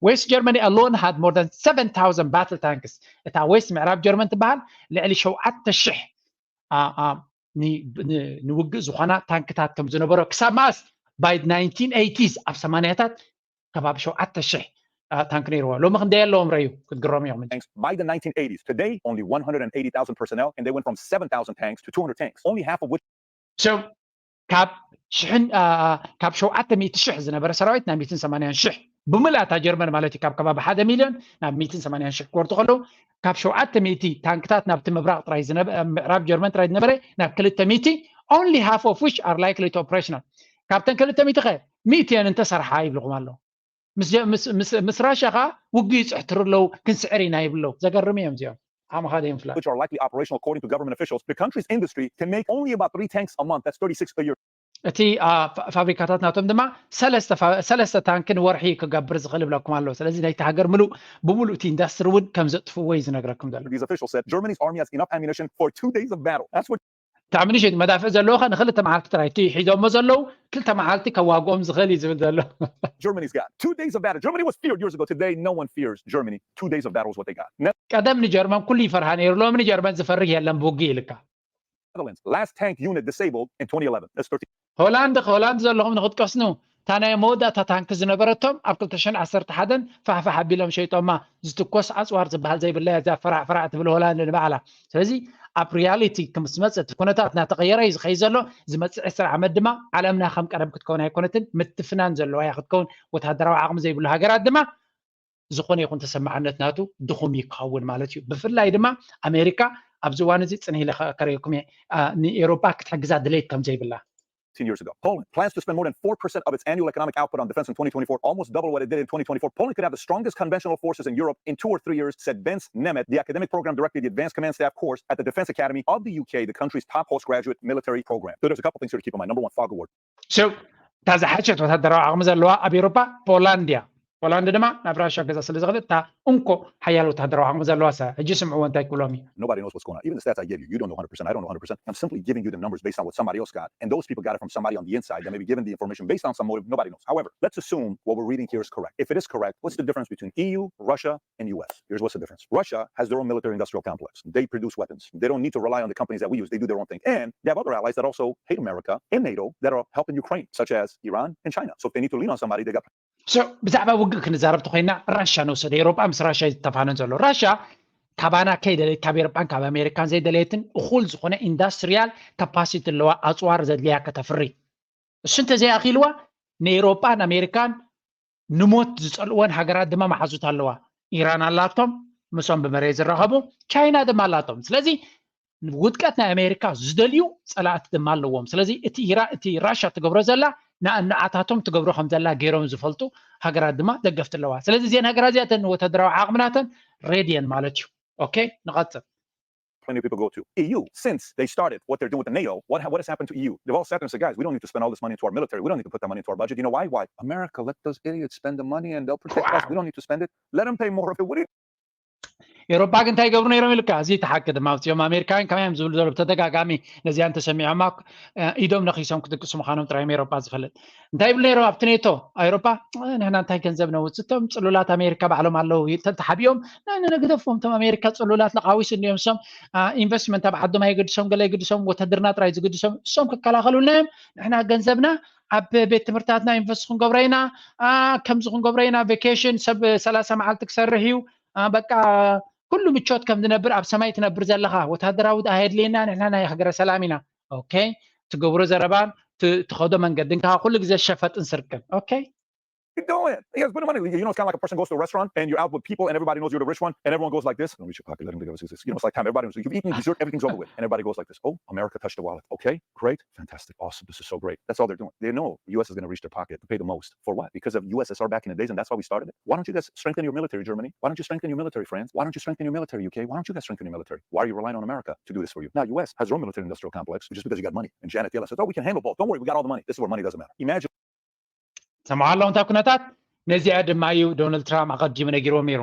West Germany alone had more than seven thousand battle tanks። እታ ዌስት ምዕራብ ጀርመን ትበሃል ልዕሊ ሸውዓተ ሽሕ ንውግእ ዝኾና ታንክታት ከም ዝነበሮ ክሳብ መኣስ? By nineteen eighties ኣብ ሰማንያታት ከባቢ ሸውዓተ ሽሕ ታንክ ነይርዎ። ሎሚ ክንደይ ኣለዎም ረዩ ክትግረሙ እዮም። Tanks by the nineteen eighties. Today, only one hundred eighty thousand personnel, and they went from seven thousand tanks to two hundred tanks, only half of which So ካብ ሽሕን ካብ ሸውዓተ ሚእቲ ሽሕ ዝነበረ ሰራዊት ናብ ሚእትን ሰማንያን ሽሕ ብምልኣታ ጀርመን ማለት እዩ። ካብ ከባቢ ሓደ ሚልዮን ናብ ሚእትን ሰማንያን ሽሕ ክወርዱ ከለዉ ካብ ሸውዓተ ሚእቲ ታንክታት ናብቲ ምብራቕ ጥራይ ምዕራብ ጀርመን ጥራይ ዝነበረ ናብ ክልተ ሚእቲ only half of which are likely to operational። ካብተን ክልተ ሚእቲ ከ ሚእቲ እየን እንተሰርሓ ይብልኹም ኣለዉ። ምስ ራሻ ከዓ ውግእ ይፅሕትሩ ኣለዉ። ክንስዕር ኢና ይብለዉ። ዘገርም እዮም እዚኦም። ዓመኻ ደይምፍላጥ which are likely operational according to government officials. The country's industry can make only about three tanks a month. That's thirty-six a year. እቲ ፋብሪካታት ናቶም ድማ ሰለስተ ታንኪ ንወርሒ ክገብር ዝኽእል ይብለኩም ኣሎ። ስለዚ ናይቲ ሃገር ምሉእ ብምሉእ እቲ ኢንዳስትሪ እውን ከም ዘጥፍዎ እዩ ዝነግረኩም ዘሎ። These officials said Germany's army has enough ammunition for two days of battle. That's what ተኣምንሽ መዳፍዕ ዘለዎ ከ ንክልተ መዓልቲ ጥራይ እቲ ሒዞሞ ዘለዉ ክልተ መዓልቲ ከዋግኦም ዝኽእል እዩ ዝብል ዘሎ። Germany's got two days of battle. Germany was feared years ago. Today, no one fears Germany. Two days of battle is what they got. ቀደም ንጀርመን ኩሉ ይፈርሃ ነይሩ፣ ሎሚ ንጀርመን ዝፈርህ የለን ብውግእ ኢልካ። Netherlands, last tank unit disabled in twenty eleven. That's thirteen. ሆላንድ ሆላንድ ዘለኹም ንክትቀስኑ እታ ናይ መወዳእታ ታንኪ ዝነበረቶም ኣብ ክልተ ሽሕን ዓሰርተ ሓደን ፋሕፋሕ ኣቢሎም ሸይጦማ። ዝትኮስ ኣፅዋር ዝበሃል ዘይብላ እያ እዛ ፈራዕ ፈራዕ ትብል ሆላንድ ንባዕላ። ስለዚ ኣብ ሪያሊቲ ምስ ዝመፅእ እቲ ኩነታት እናተቐየረ እዩ ዝኸይድ ዘሎ። ዝመፅእ ዕስራ ዓመት ድማ ዓለምና ከም ቀደም ክትከውን ኣይኮነትን፣ ምትፍናን ዘለዋ እያ ክትከውን። ወታደራዊ ዓቕሚ ዘይብሉ ሃገራት ድማ ዝኾነ ይኹን ተሰማዕነት ናቱ ድኹም ይከውን ማለት እዩ። ብፍላይ ድማ ኣሜሪካ ኣብዚ እዋን እዚ ፅንህ ኢለ ከርእየኩም እየ፣ ንኤውሮጳ ክትሕግዛ ድሌት ከም ዘይብላ። Years ago. Poland plans to spend more than four percent of its annual economic output on defense in twenty twenty-four, almost double what it did in twenty twenty-four. Poland could have the strongest conventional forces in Europe in two or three years, said Benz Nemet, the academic program director of the Advanced Command Staff Course at the Defense Academy of the U K, the country's top postgraduate military program. So there's a couple things here to keep in mind. Number one, fog of war. So እታ ዝሓሸት ወታደራዊ ዓቕሚ ዘለዋ ኣብ ኤውሮፓ ፖላንድ እያ። ፖላንድ ድማ ናብ ራሻ ገዛ ስለ ዝኽእል እታ እንኮ ሓያል ወታደራዊ ዓቕሚ ዘለዋ እያ። ሕጂ ስምዕዎ እንታይ ክብሎም እዩ። Nobody knows what's going on. Even the stats I give you, you don't know one hundred percent. I don't know one hundred percent. I'm simply giving you the numbers based on what somebody else got. And those people got it from somebody on the inside that may be giving the information based on some motive. Nobody knows. However, let's assume what we're reading here is correct. If it is correct, what's the difference between E U, Russia, and U S? Here's what's the difference. Russia has their own military industrial complex. They produce weapons. They don't need to rely on the companies that we use. They do their own thing. And they have other allies that also hate America in NATO that are helping Ukraine, such as Iran and China. So if they need to lean on somebody, they got ብዛዕባ ውግእ ክንዛረብ ተኮይና ራሻ ንውሰድ። ኤውሮጳ ምስ ራሻ እዩ ዝተፋነን ዘሎ። ራሻ ካባና ከይደለየት ካብ ኤውሮጳን ካብ ኣሜሪካን ዘይደለየትን እኹል ዝኾነ ኢንዳስትሪያል ካፓሲቲ ኣለዋ። ኣፅዋር ዘድልያ ከተፍሪ። እሱ እንተዘይኣኽልዋ ንኤውሮጳን ኣሜሪካን ንሞት ዝፀልእወን ሃገራት ድማ መሓዙት ኣለዋ። ኢራን ኣላቶም፣ ምስኦም ብመሬት ዝራኸቡ፣ ቻይና ድማ ኣላቶም። ስለዚ ውድቀት ናይ ኣሜሪካ ዝደልዩ ፀላእቲ ድማ ኣለዎም። ስለዚ እቲ ኢራ እቲ ራሻ ትገብሮ ዘላ ንኣንኣታቶም ትገብሮ ከም ዘላ ገይሮም ዝፈልጡ ሃገራት ድማ ደገፍቲ ኣለዋ። ስለዚ እዚአን ሃገራት እዚኣተን ወታደራዊ ዓቕምናተን ሬድየን ማለት እዩ። ኦኬ ንቐፅል። Plenty of people go to E U since they started what they're doing with the NATO. What what has happened to E U? They've all sat there and said, guys, we don't need to spend all this money into our military. We don't need to put that money into our budget. You know why? Why? America let those idiots spend the money and they'll protect us. We don't need to spend it. Let them pay more of it. What do you ኤውሮፓ ግን እንታይ ይገብሩ ነይሮም ኢልካ? እዚ ተሓቂ ድማ ኣውፅኦም ኣሜሪካውያን ከመይ እዮም ዝብሉ ዘሎ ብተደጋጋሚ ነዚኣን ተሰሚዖማ ኢዶም ነኺሶም ክድቅሱ ምዃኖም ጥራይ ኤውሮፓ ዝፈልጥ። እንታይ ይብሉ ነይሮም ኣብቲ ኔቶ? ኣውሮፓ ንሕና እንታይ ገንዘብ ነውፅእ? እቶም ፅሉላት ኣሜሪካ ባዕሎም ኣለዉ ተሓቢኦም ንነግደፎም። እቶም ኣሜሪካ ፅሉላት ለቃዊስ እንዲዮም። እሶም ኢንቨስትመንት ኣብ ዓዶም ኣይገድሶም፣ ገለ ይግድሶም፣ ወተድርና ጥራይ ዝግድሶም እሶም ክከላኸሉልና እዮም። ንሕና ገንዘብና ኣብ ቤት ትምህርትታትና ኢንቨስት ክንገብሮ ኢና፣ ከምዚ ክንገብሮ ኢና። ቬኬሽን ሰብ ሰላሳ መዓልቲ ክሰርሕ እዩ። በቃ ኩሉ ምቾት ከም ዝነብር ኣብ ሰማይ ትነብር ዘለኻ ወታደራዊ ኣየድልየና፣ ንሕና ናይ ሃገረ ሰላም ኢና። ኦኬ ትገብሮ ዘረባን ትኸዶ መንገድን ከዓ ኩሉ ግዜ ሸፈጥን ስርቅን። ኦኬ He has a bunch of money. You know, it's kind of like a person goes to a restaurant and you're out with people and everybody knows you're the rich one and everyone goes like this. Don't reach your pocket. Let him go. You know, it's like time. Everybody knows you've eaten dessert, everything's over with, and everybody goes like this. Oh, America touched the wallet. Okay, great, fantastic, awesome. This is so great. That's all they're doing. They know the U S is going to reach their pocket to pay the most. For what? Because of U S S R back in the days, and that's why we started it. Why don't you guys strengthen your military, Germany? Why don't you strengthen your military, France? Why don't you strengthen your military, U K? Why don't you guys strengthen your military? Why are you relying on America to do this for you? Now, U S has your own military industrial complex just because you got money. And Janet Yellen says, oh, we can handle both. Don't worry, we got all the money. This is where money doesn't matter. Imagine. ሰምዓ ኣለኹም እታ ኩነታት ነዚኣ ድማ እዩ ዶናልድ ትራምፕ ኣቐዲሙ ነጊርዎም ነይሩ።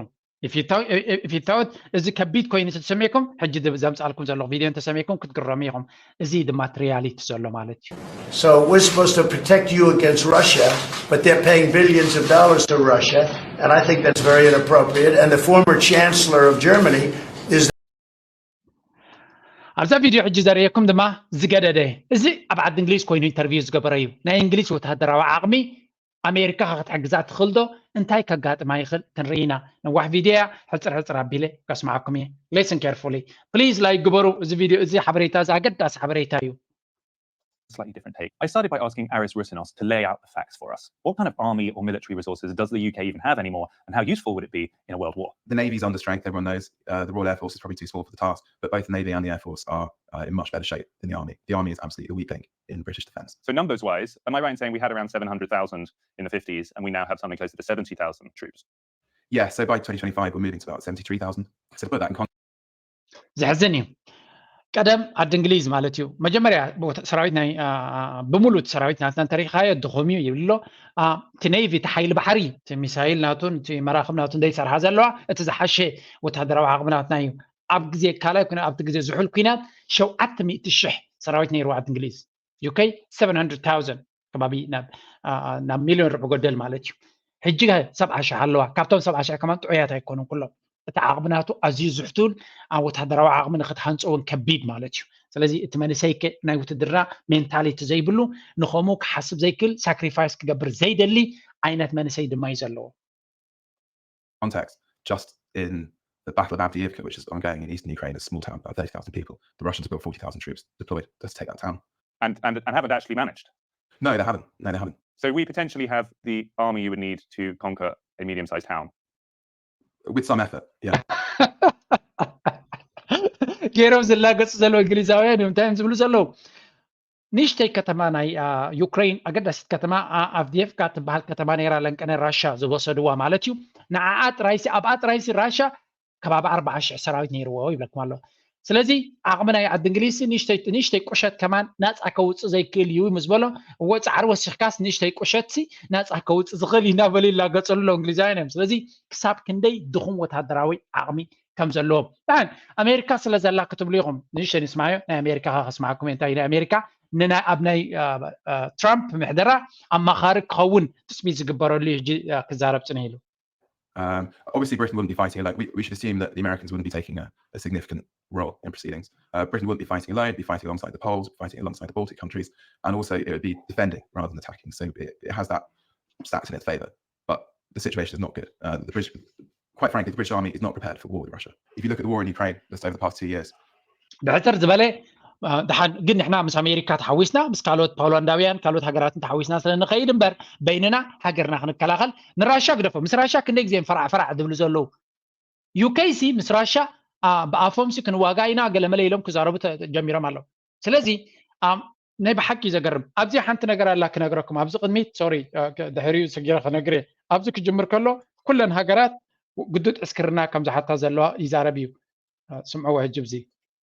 ኢፊታውት እዚ ከቢድ ኮይኑ ተሰሚዕኩም ሕጂ ዘምፃልኩም ዘለኹ ቪድዮ እንተሰሚዕኩም ክትግረሙ ኢኹም። እዚ ድማ እቲ ሪያሊቲ ዘሎ ማለት እዩ። So we're supposed to protect you against Russia, but they're paying billions of dollars to Russia, and I think that's very inappropriate. And the former chancellor of Germany is ኣብዛ ቪድዮ ሕጂ ዘርእየኩም ድማ ዝገደደ እዚ ኣብ ዓዲ እንግሊዝ ኮይኑ ኢንተርቪው ዝገበረ እዩ። ናይ እንግሊዝ ወታደራዊ ዓቕሚ ኣሜሪካ ክትሕግዛ ትኽእል ዶ? እንታይ ከጋጥማ ይኽእል? ክንርኢ ኢና። ነዋሕ ቪድዮ እያ፣ ሕፅር ሕፅር ኣቢለ ከስምዓኩም እየ። Listen carefully please, like ግበሩ። እዚ ቪድዮ እዚ ሓበሬታ እዚ ኣገዳሲ ሓበሬታ እዩ። Slightly different take. I started by asking Aris Rusinos to lay out the facts for us. What kind of army or military resources does the U K even have anymore, and how useful would it be in a world war? The Navy's understrength, everyone knows. Uh, the Royal Air Force is probably too small for the task, but both the Navy and the Air Force are uh, in much better shape than the Army. The Army is absolutely the weak link in British defence. So, numbers wise, am I right in saying we had around seven hundred thousand in the fifties and we now have something closer to seventy thousand troops? Yeah, so by twenty twenty-five, we're moving to about seventy-three thousand. So, to put that in context, ዘሕዝን እዩ። ቀደም ዓዲ እንግሊዝ ማለት እዩ መጀመርያ ሰራዊት ናይ ብምሉእ ሰራዊት ናትና እንተሪኻዮ ድኹም እዩ ይብሎ። እቲ ኔቪ እቲ ሓይሊ ባሕሪ እቲ ሚሳይል ናቱን እቲ መራኽብ ናቱን ዘይሰርሓ ዘለዋ እቲ ዝሓሸ ወታደራዊ ዓቕሚ ናትና እዩ። ኣብ ግዜ ካልኣይ ኩነ ኣብቲ ግዜ ዝሑል ኩናት ሸውዓተ ሚእቲ ሽሕ ሰራዊት ነይርዋ ዓዲ እንግሊዝ። ዩኬ ሰቨን ሃንድረድ ታውዘንድ ከባቢ ናብ ሚልዮን ርብዒ ጎደል ማለት እዩ። ሕጂ ሰብዓ ሽሕ ኣለዋ። ካብቶም ሰብዓ ሽሕ ከማን ጥዑያት ኣይኮኑን ኩሎም። እቲ ዓቕሚ ናቱ ኣዝዩ ዝሕቱል፣ ኣብ ወታደራዊ ዓቕሚ ንክትሃንጾ እውን ከቢድ ማለት እዩ። ስለዚ እቲ መንእሰይ ናይ ውትድርና ሜንታሊቲ ዘይብሉ፣ ንኸምኡ ክሓስብ ዘይክእል፣ ሳክሪፋይስ ክገብር ዘይደሊ ዓይነት መንእሰይ ድማ እዩ ዘለዎ። Context, just in the Battle of Avdiivka, which is ongoing in eastern Ukraine, a small town, about thirty thousand people, the Russians built forty thousand troops, deployed just to take that town. And, and, and haven't actually managed. No, they haven't. No, they haven't. So we potentially have the army you would need to conquer a medium-sized town. With some effort, yeah. ገይሮም ዝላገፁ ዘለዉ እንግሊዛውያን እዮም። እንታይ እዮም ዝብሉ ዘለዉ? ንእሽተይ ከተማ ናይ ዩክሬን ኣገዳሲት ከተማ ኣቭዲየፍካ ትበሃል ከተማ ነይራ፣ ለንቀነ ራሻ ዝወሰድዋ ማለት እዩ። ንዓኣ ጥራይሲ ኣብኣ ጥራይሲ ራሻ ከባቢ ኣርባዓ ሽሕ ሰራዊት ነይርዎ ይብለኩም ኣሎ። ስለዚ ዓቕሚ ናይ ዓዲ እንግሊዝ ንእሽተይ ቁሸት ከማን ናፃ ከውፅእ ዘይክእል እዩ ምስ በሎ፣ እዎ ፃዕሪ ወሲኽካስ ንእሽተይ ቁሸትሲ ናፃ ከውፅእ ዝኽእል እዩ እናበሉ ይላገፀሉ ኣለዉ እንግሊዛውያን እዮም። ስለዚ ክሳብ ክንደይ ድኹም ወታደራዊ ዓቕሚ ከም ዘለዎም ኣን ኣሜሪካ ስለ ዘላ ክትብሉ ኢኹም። ንእሽተይ ንስማዮ ናይ ኣሜሪካ ከስማዕኩም እንታይ ናይ ኣሜሪካ ንናይ ኣብ ናይ ትራምፕ ምሕደራ ኣማኻሪ ክኸውን ትፅቢት ዝግበረሉ እዩ። ሕጂ ክዛረብ ፅነ ኢሉ። Um, obviously, Britain wouldn't be fighting like we, we should assume that the Americans wouldn't be taking a, a significant role in proceedings. Uh, Britain wouldn't be fighting alone, it'd be fighting alongside the Poles, fighting alongside the Baltic countries, and also it would be defending rather than attacking. So it, it has that stats in its favour. But the situation is not good. Uh, the British, quite frankly, the British Army is not prepared for war with Russia. If you look at the war in Ukraine just over the past two years, ብሕፅር ዝበለ ድሓን ግን ንሕና ምስ ኣሜሪካ ተሓዊስና ምስ ካልኦት ፖላንዳውያን ካልኦት ሃገራትን ተሓዊስና ስለ ንኸይድ እምበር በይንና ሃገርና ክንከላኸል ንራሻ ግደፎ። ምስ ራሻ ክንደይ ግዜ ፈራዕ ፈራዕ ዝብሉ ዘለዉ። ዩኬ ሲ ምስ ራሻ ብኣፎም ሲ ክንዋጋ ኢና ገለመለ ኢሎም ክዛረቡ ጀሚሮም ኣለዉ። ስለዚ ናይ ብሓቂ ዘገርም ኣብዚ ሓንቲ ነገር ኣላ ክነግረኩም። ኣብዚ ቅድሚት ሶሪ ድሕሪኡ ስጊረ ክነግር ኣብዚ ክጅምር ከሎ ኩለን ሃገራት ግዱድ ዕስክርና ከም ዝሓታ ዘለዋ ይዛረብ እዩ። ስምዕዎ ሕጂ ብዚ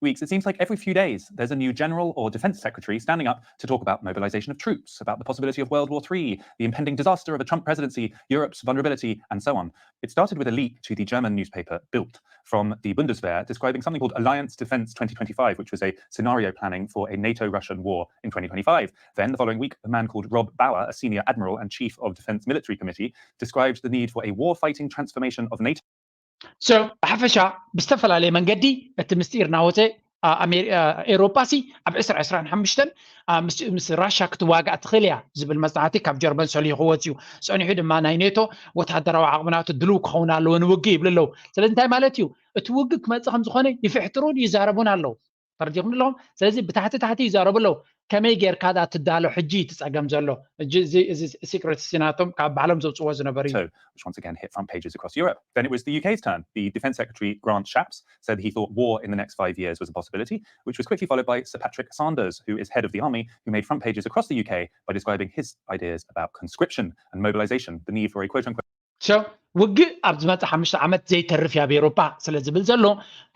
weeks, it seems like every few days there's a new general or defense secretary standing up to talk about mobilization of troops, about the possibility of World War Three, the impending disaster of a Trump presidency, Europe's vulnerability, and so on. It started with a leak to the German newspaper Bild from the Bundeswehr describing something called Alliance Defense twenty twenty-five, which was a scenario planning for a NATO Russian war in twenty twenty-five. Then the following week, a man called Rob Bauer, a senior admiral and chief of Defense Military Committee, described the need for a war fighting transformation of NATO. So ብሓፈሻ ብዝተፈላለየ መንገዲ እቲ ምስጢር እናወፀ ኤሮጳ ሲ ኣብ ዕስራ ዕስራን ሓሙሽተን ምስ ራሻ ክትዋጋእ ትኽእል እያ ዝብል መፅናዕቲ ካብ ጀርመን ሰሊኹ ወፅዩ። ፀኒሑ ድማ ናይ ኔቶ ወታደራዊ ዓቕምናቱ ድልው ክኸውን ኣለዎ ንውግእ ይብሉ ኣለዉ። ስለዚ እንታይ ማለት እዩ? እቲ ውግእ ክመፅእ ከም ዝኾነ ይፍሕትሩን ይዛረቡን ኣለዉ። ተረዲኹም ኣለኹም? ስለዚ ብታሕቲ ታሕቲ ይዛረቡ ኣለዉ። ከመይ ጌርካ ዳ ትዳሎ ሕጂ እቲ ጸገም ዘሎ? ሕጂ እዚ እዚ secrecy ናቶም ካብ ባዕሎም ዘውጽዎ ዝነበሩ እዩ። So, which once again hit front pages across Europe. Then it was the U K's turn. The Defence Secretary Grant Shapps said he thought war in the next five years was a possibility, which was quickly followed by Sir Patrick Sanders, who is head of the army, who made front pages across the U K by describing his ideas about conscription and mobilisation, the need for a quote unquote So ውግእ ኣብ ዝመጽእ ሓሙሽተ ዓመት ዘይተርፍ እያ ኣብ ኤውሮጳ ስለ ዝብል ዘሎ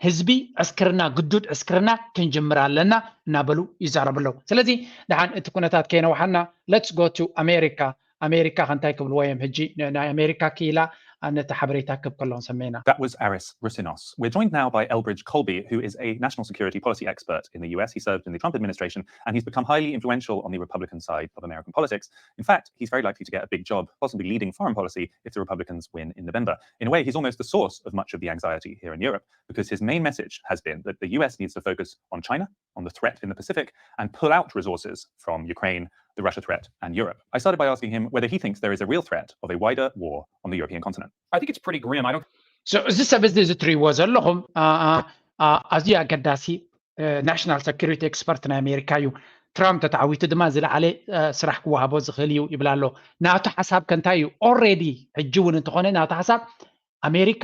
ህዝቢ ዕስክርና ግዱድ ዕስክርና ክንጅምር ኣለና እናበሉ ይዛረቡ ኣለዉ። ስለዚ ደሓን እቲ ኩነታት ከየነውሓና let's go to America ኣሜሪካ ከ እንታይ ክብልዎ እዮም ሕጂ ናይ ኣሜሪካ ክኢላ ነቲ ሓበሬታ ክብ ከለውን ሰሜና That was Aris Russinos. We're joined now by Elbridge Colby, who is a national security policy expert in the U S. He served in the Trump administration, and he's become highly influential on the Republican side of American politics. In fact, he's very likely to get a big job, possibly leading foreign policy, if the Republicans win in November. In a way, he's almost the source of much of the anxiety here in Europe, because his main message has been that the U S needs to focus on China, on the threat in the Pacific, and pull out resources from Ukraine, the Russia threat, and Europe. I started by asking him whether he thinks there is a real threat of a wider war on the European continent. I think it's pretty grim. I don't So እዚ ሰብ እዚ እዚ ትሪእዎ ዘለኹም ኣዝዩ ኣገዳሲ ናሽናል ሰኪሪቲ ኤክስፐርት ናይ ኣሜሪካ እዩ። ትራምፕ ተተዓዊቱ ድማ ዝለዓለ ስራሕ ክወሃቦ ዝኽእል እዩ ይብል ኣሎ። ናቱ ሓሳብ ከ እንታይ እዩ? ኦልሬዲ ሕጂ እውን እንተኾነ ናቱ ሓሳብ ኣሜሪካ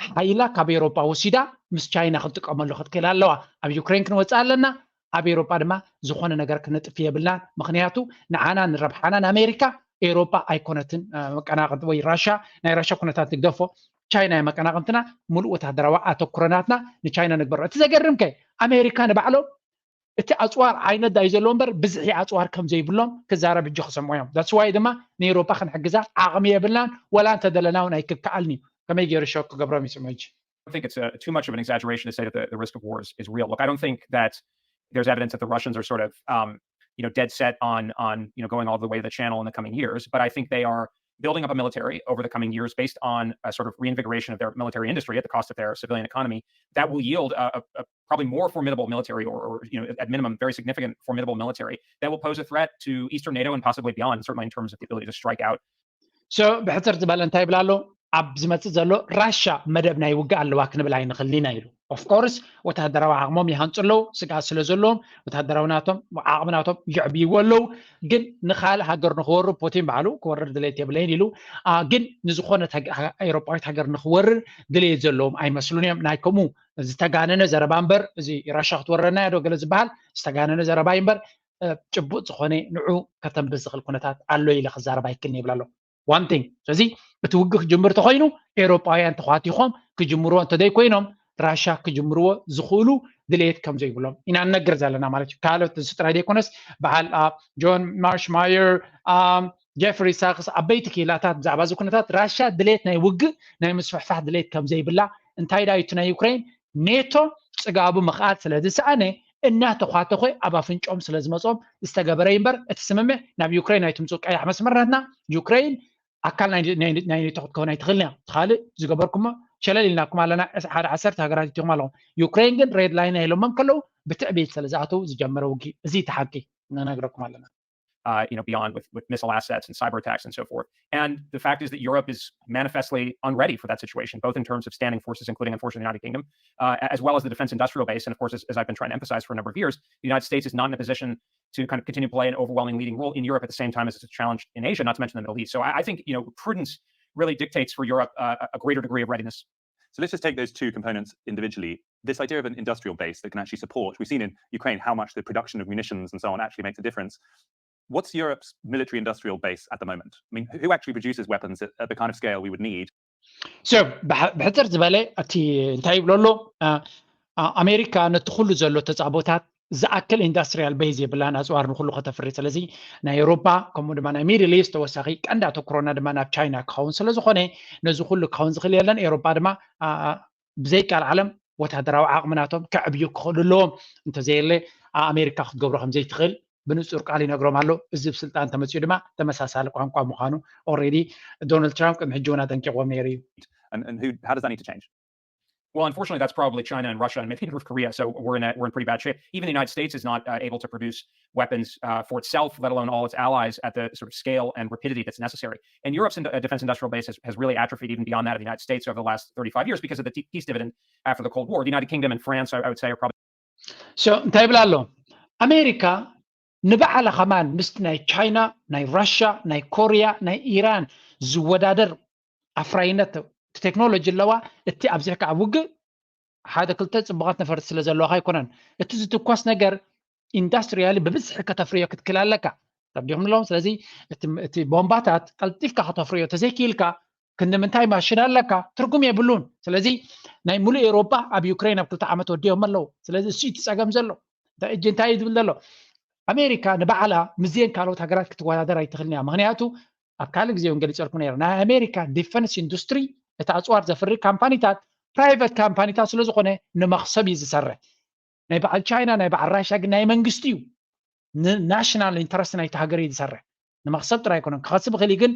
ሓይላ ካብ ኤውሮጳ ወሲዳ ምስ ቻይና ክትጥቀመሉ ክትክእል ኣለዋ። ኣብ ዩክሬን ክንወፅእ ኣለና፣ ኣብ ኤውሮጳ ድማ ዝኾነ ነገር ክነጥፍ የብልናን። ምኽንያቱ ንዓና ንረብሓና ንኣሜሪካ ኤውሮጳ ኣይኮነትን መቀናቐንቲ ወይ ራሻ ናይ ራሻ ኩነታት ንግደፎ ቻይና እያ መቀናቐምትና፣ ሙሉእ ወታደራዊ ኣተኩሮናትና ንቻይና ንግበሮ። እቲ ዘገርም ከ ኣሜሪካ ንባዕሎም እቲ ኣፅዋር ዓይነት ዳዩ ዘለዎ እምበር ብዝሒ ኣፅዋር ከም ዘይብሎም ክዛረብ ሕጂ ክሰምዖ እዮም። That's why ድማ ንኤውሮጳ ክንሕግዛ ዓቕሚ የብልናን፣ ወላ እንተደለና እውን ኣይክከኣልን እዩ። ከመይ ገይሩ ሸክ ክገብሮም ይስምዑ ሕጂ? I think it's uh, too much of an exaggeration to say that the, the risk of wars is real. Look, I don't think that there's evidence that the Russians are sort of um, you know dead set on on you know going all the way to the channel in the coming years, but I think they are building up a military over the coming years based on a sort of reinvigoration of their military industry at the cost of their civilian economy that will yield a, a, a probably more formidable military or, or you know at minimum very significant formidable military that will pose a threat to Eastern NATO and possibly beyond, certainly in terms of the ability to strike out So ብሕፅር ዝበለ እንታይ ይብል ኣሎ? ኣብ ዝመፅእ ዘሎ ራሻ መደብ ናይ ውግእ ኣለዋ ክንብል ኣይንኽልን ኢና ኢሉ። Of course ወተሃደራዊ ዓቕሞም ይሃንፁ ኣለዉ፣ ስግኣት ስለ ዘለዎም ወተሃደራዊ ናቶም ዓቕሚ ናቶም የዕብይዎ ኣለዉ። ግን ንኻልእ ሃገር ንክወሩ ፑቲን ባዕሉ ክወርር ድሌት የብለይን ኢሉ። ግን ንዝኾነት ኤውሮጳዊት ሃገር ንክወርር ድሌት ዘለዎም ኣይመስሉን እዮም። ናይ ከምኡ ዝተጋነነ ዘረባ እምበር እዚ ራሻ ክትወረና እያ ዶ ገለ ዝበሃል ዝተጋነነ ዘረባ እዩ እምበር ጭቡጥ ዝኾነ ንዑ ከተንብስ ዝኽእል ኩነታት ኣሎ ኢለ ክዛረብ ኣይክልን ይብል ኣሎ። One thing። ስለዚ እቲ ውግእ ክጅምር ተኮይኑ ኤውሮጳውያን ተኳቲኾም ክጅምርዎ እንተዘይኮይኖም ራሻ ክጅምርዎ ዝኽእሉ ድሌት ከም ዘይብሎም ኢና ንነግር ዘለና ማለት እዩ። ካልኦት እዚ ጥራይ ዘይኮነስ በዓል ጆን ማርሽ ማየር፣ ጀፍሪ ሳክስ ዓበይቲ ክኢላታት ብዛዕባ እዚ ኩነታት ራሻ ድሌት ናይ ውግእ ናይ ምስፍሕፋሕ ድሌት ከም ዘይብላ እንታይ ዳዩ እቲ ናይ ዩክሬን ኔቶ ጽጋቡ ምኽኣል ስለ ዝሰኣነ እናተኳተኾ ኣብ ኣፍንጮም ስለ ዝመጾም ዝተገበረ እዩ እምበር እቲ ስምምዕ ናብ ዩክሬን ኣይትምፅኡ ቀያሕ መስመር ናትና ዩክሬን ኣካል ናይ ኔቶ ክትከውን ኣይትኽእልን እያ። እቲ ካልእ ዝገበርኩሞ ሸለል ኢልናኩም ኣለና። ሓደ ዓሰርተ ሃገራት እትኹም ኣለኹም። ዩክሬን ግን ሬድ ላይን ኢሎሞም ከለዉ ብትዕቢት ስለ ዝኣተዉ ዝጀመረ ውግእ እዚ እቲ ሓቂ ንነግረኩም ኣለና። uh, you know, beyond with, with missile assets and cyber attacks and so forth. And the fact is that Europe is manifestly unready for that situation, both in terms of standing forces, including, unfortunately, the United Kingdom, uh, as well as the defense industrial base. And of course, as, as I've been trying to emphasize for a number of years, the United States is not in a position to kind of continue to play an overwhelming leading role in Europe at the same time as it's a challenge in Asia, not to mention the Middle East. So I, I think, you know, prudence really dictates for Europe uh, a greater degree of readiness. So let's just take those two components individually. This idea of an industrial base that can actually support, we've seen in Ukraine how much the production of munitions and so on actually makes a difference. What's Europe's military industrial base at the moment? I mean, who actually produces weapons at, at the kind of scale we would need? So ብሕፅር ዝበለ እቲ እንታይ ይብሎ ኣሎ? ኣሜሪካ ነቲ ኩሉ ዘሎ ተፃቦታት ዝኣክል ኢንዳስትሪያል ቤዝ የብላን ኣፅዋር ንኩሉ ከተፍሪ። ስለዚ ናይ ኤውሮፓ ከምኡ ድማ ናይ ሚድል ኢስት ተወሳኺ ቀንዲ ኣተኩሮና ድማ ናብ ቻይና ክኸውን ስለ ዝኾነ ነዚ ኩሉ ክኸውን ዝኽእል የለን። ኤውሮፓ ድማ ብዘይቃል ዓለም ወታደራዊ ዓቕሚ ናቶም ከዕብዩ ክኽእሉ ኣለዎም። እንተዘየለ ኣሜሪካ ክትገብሮ ከም ዘይትኽእል ብንጹር ቃል ይነግሮም ኣሎ። እዚ ብስልጣን ተመጺኡ ድማ ተመሳሳሊ ቋንቋ ምዃኑ ኦልሬዲ ዶናልድ ትራምፕ ቅድሚ ሕጂ እውን ኣጠንቂቕዎም ነይሩ እዩ። And, and who, how does that need to change? Well, unfortunately, that's probably China and Russia and maybe North Korea. So we're in a, we're in pretty bad shape. Even the United States is not uh, able to produce weapons uh, for itself, let alone all its allies, at the sort of scale and rapidity that's necessary. And Europe's in, uh, defense industrial base has, has really atrophied even beyond that of the United States over the last thirty-five years because of the peace dividend after the Cold War. The United Kingdom and France, I, I would say, are probably So እንታይ ይብል ኣሎ? ኣሜሪካ ንባዕላ ከማን ምስቲ ናይ ቻይና፣ ናይ ራሻ፣ ናይ ኮርያ፣ ናይ ኢራን ዝወዳደር ኣፍራይነት ቴክኖሎጂ ኣለዋ። እቲ ኣብዚሕካ ኣብ ውግእ ሓደ ክልተ ጽቡቓት ነፈርቲ ስለ ዘለዋካ ኣይኮነን። እቲ ዝትኮስ ነገር ኢንዳስትሪያሊ ብብዝሒ ከተፍርዮ ክትክል ኣለካ። ተረዲኹም ኣለዎም። ስለዚ እቲ ቦምባታት ቀልጢፍካ ከተፍርዮ ተዘይክኢልካ ክንዲ ምንታይ ማሽን ኣለካ ትርጉም የብሉን። ስለዚ ናይ ሙሉእ ኤውሮጳ ኣብ ዩክሬን ኣብ ክልተ ዓመት ወዲኦም ኣለዉ። ስለዚ እሱ እቲ ጸገም ዘሎ እጂ እንታይ እዩ ዝብል ዘሎ? ኣሜሪካ ንባዕላ ምስዚአን ካልኦት ሃገራት ክትወዳደር ኣይትኽእልን እያ። ምክንያቱ ኣብ ካልእ ግዜ እውን ገሊፀልኩም ነይረ። ናይ ኣሜሪካ ዲፈንስ ኢንዱስትሪ እቲ ኣፅዋር ዘፍሪ ካምፓኒታት ፕራይቨት ካምፓኒታት ስለ ዝኾነ ንመኽሰብ እዩ ዝሰርሕ። ናይ በዓል ቻይና ናይ በዓል ራሻ ግን ናይ መንግስቲ እዩ። ንናሽናል ኢንተረስት ናይቲ ሃገር እዩ ዝሰርሕ። ንመኽሰብ ጥራይ ኣይኮነን ክኸስብ ይኽእል እዩ። ግን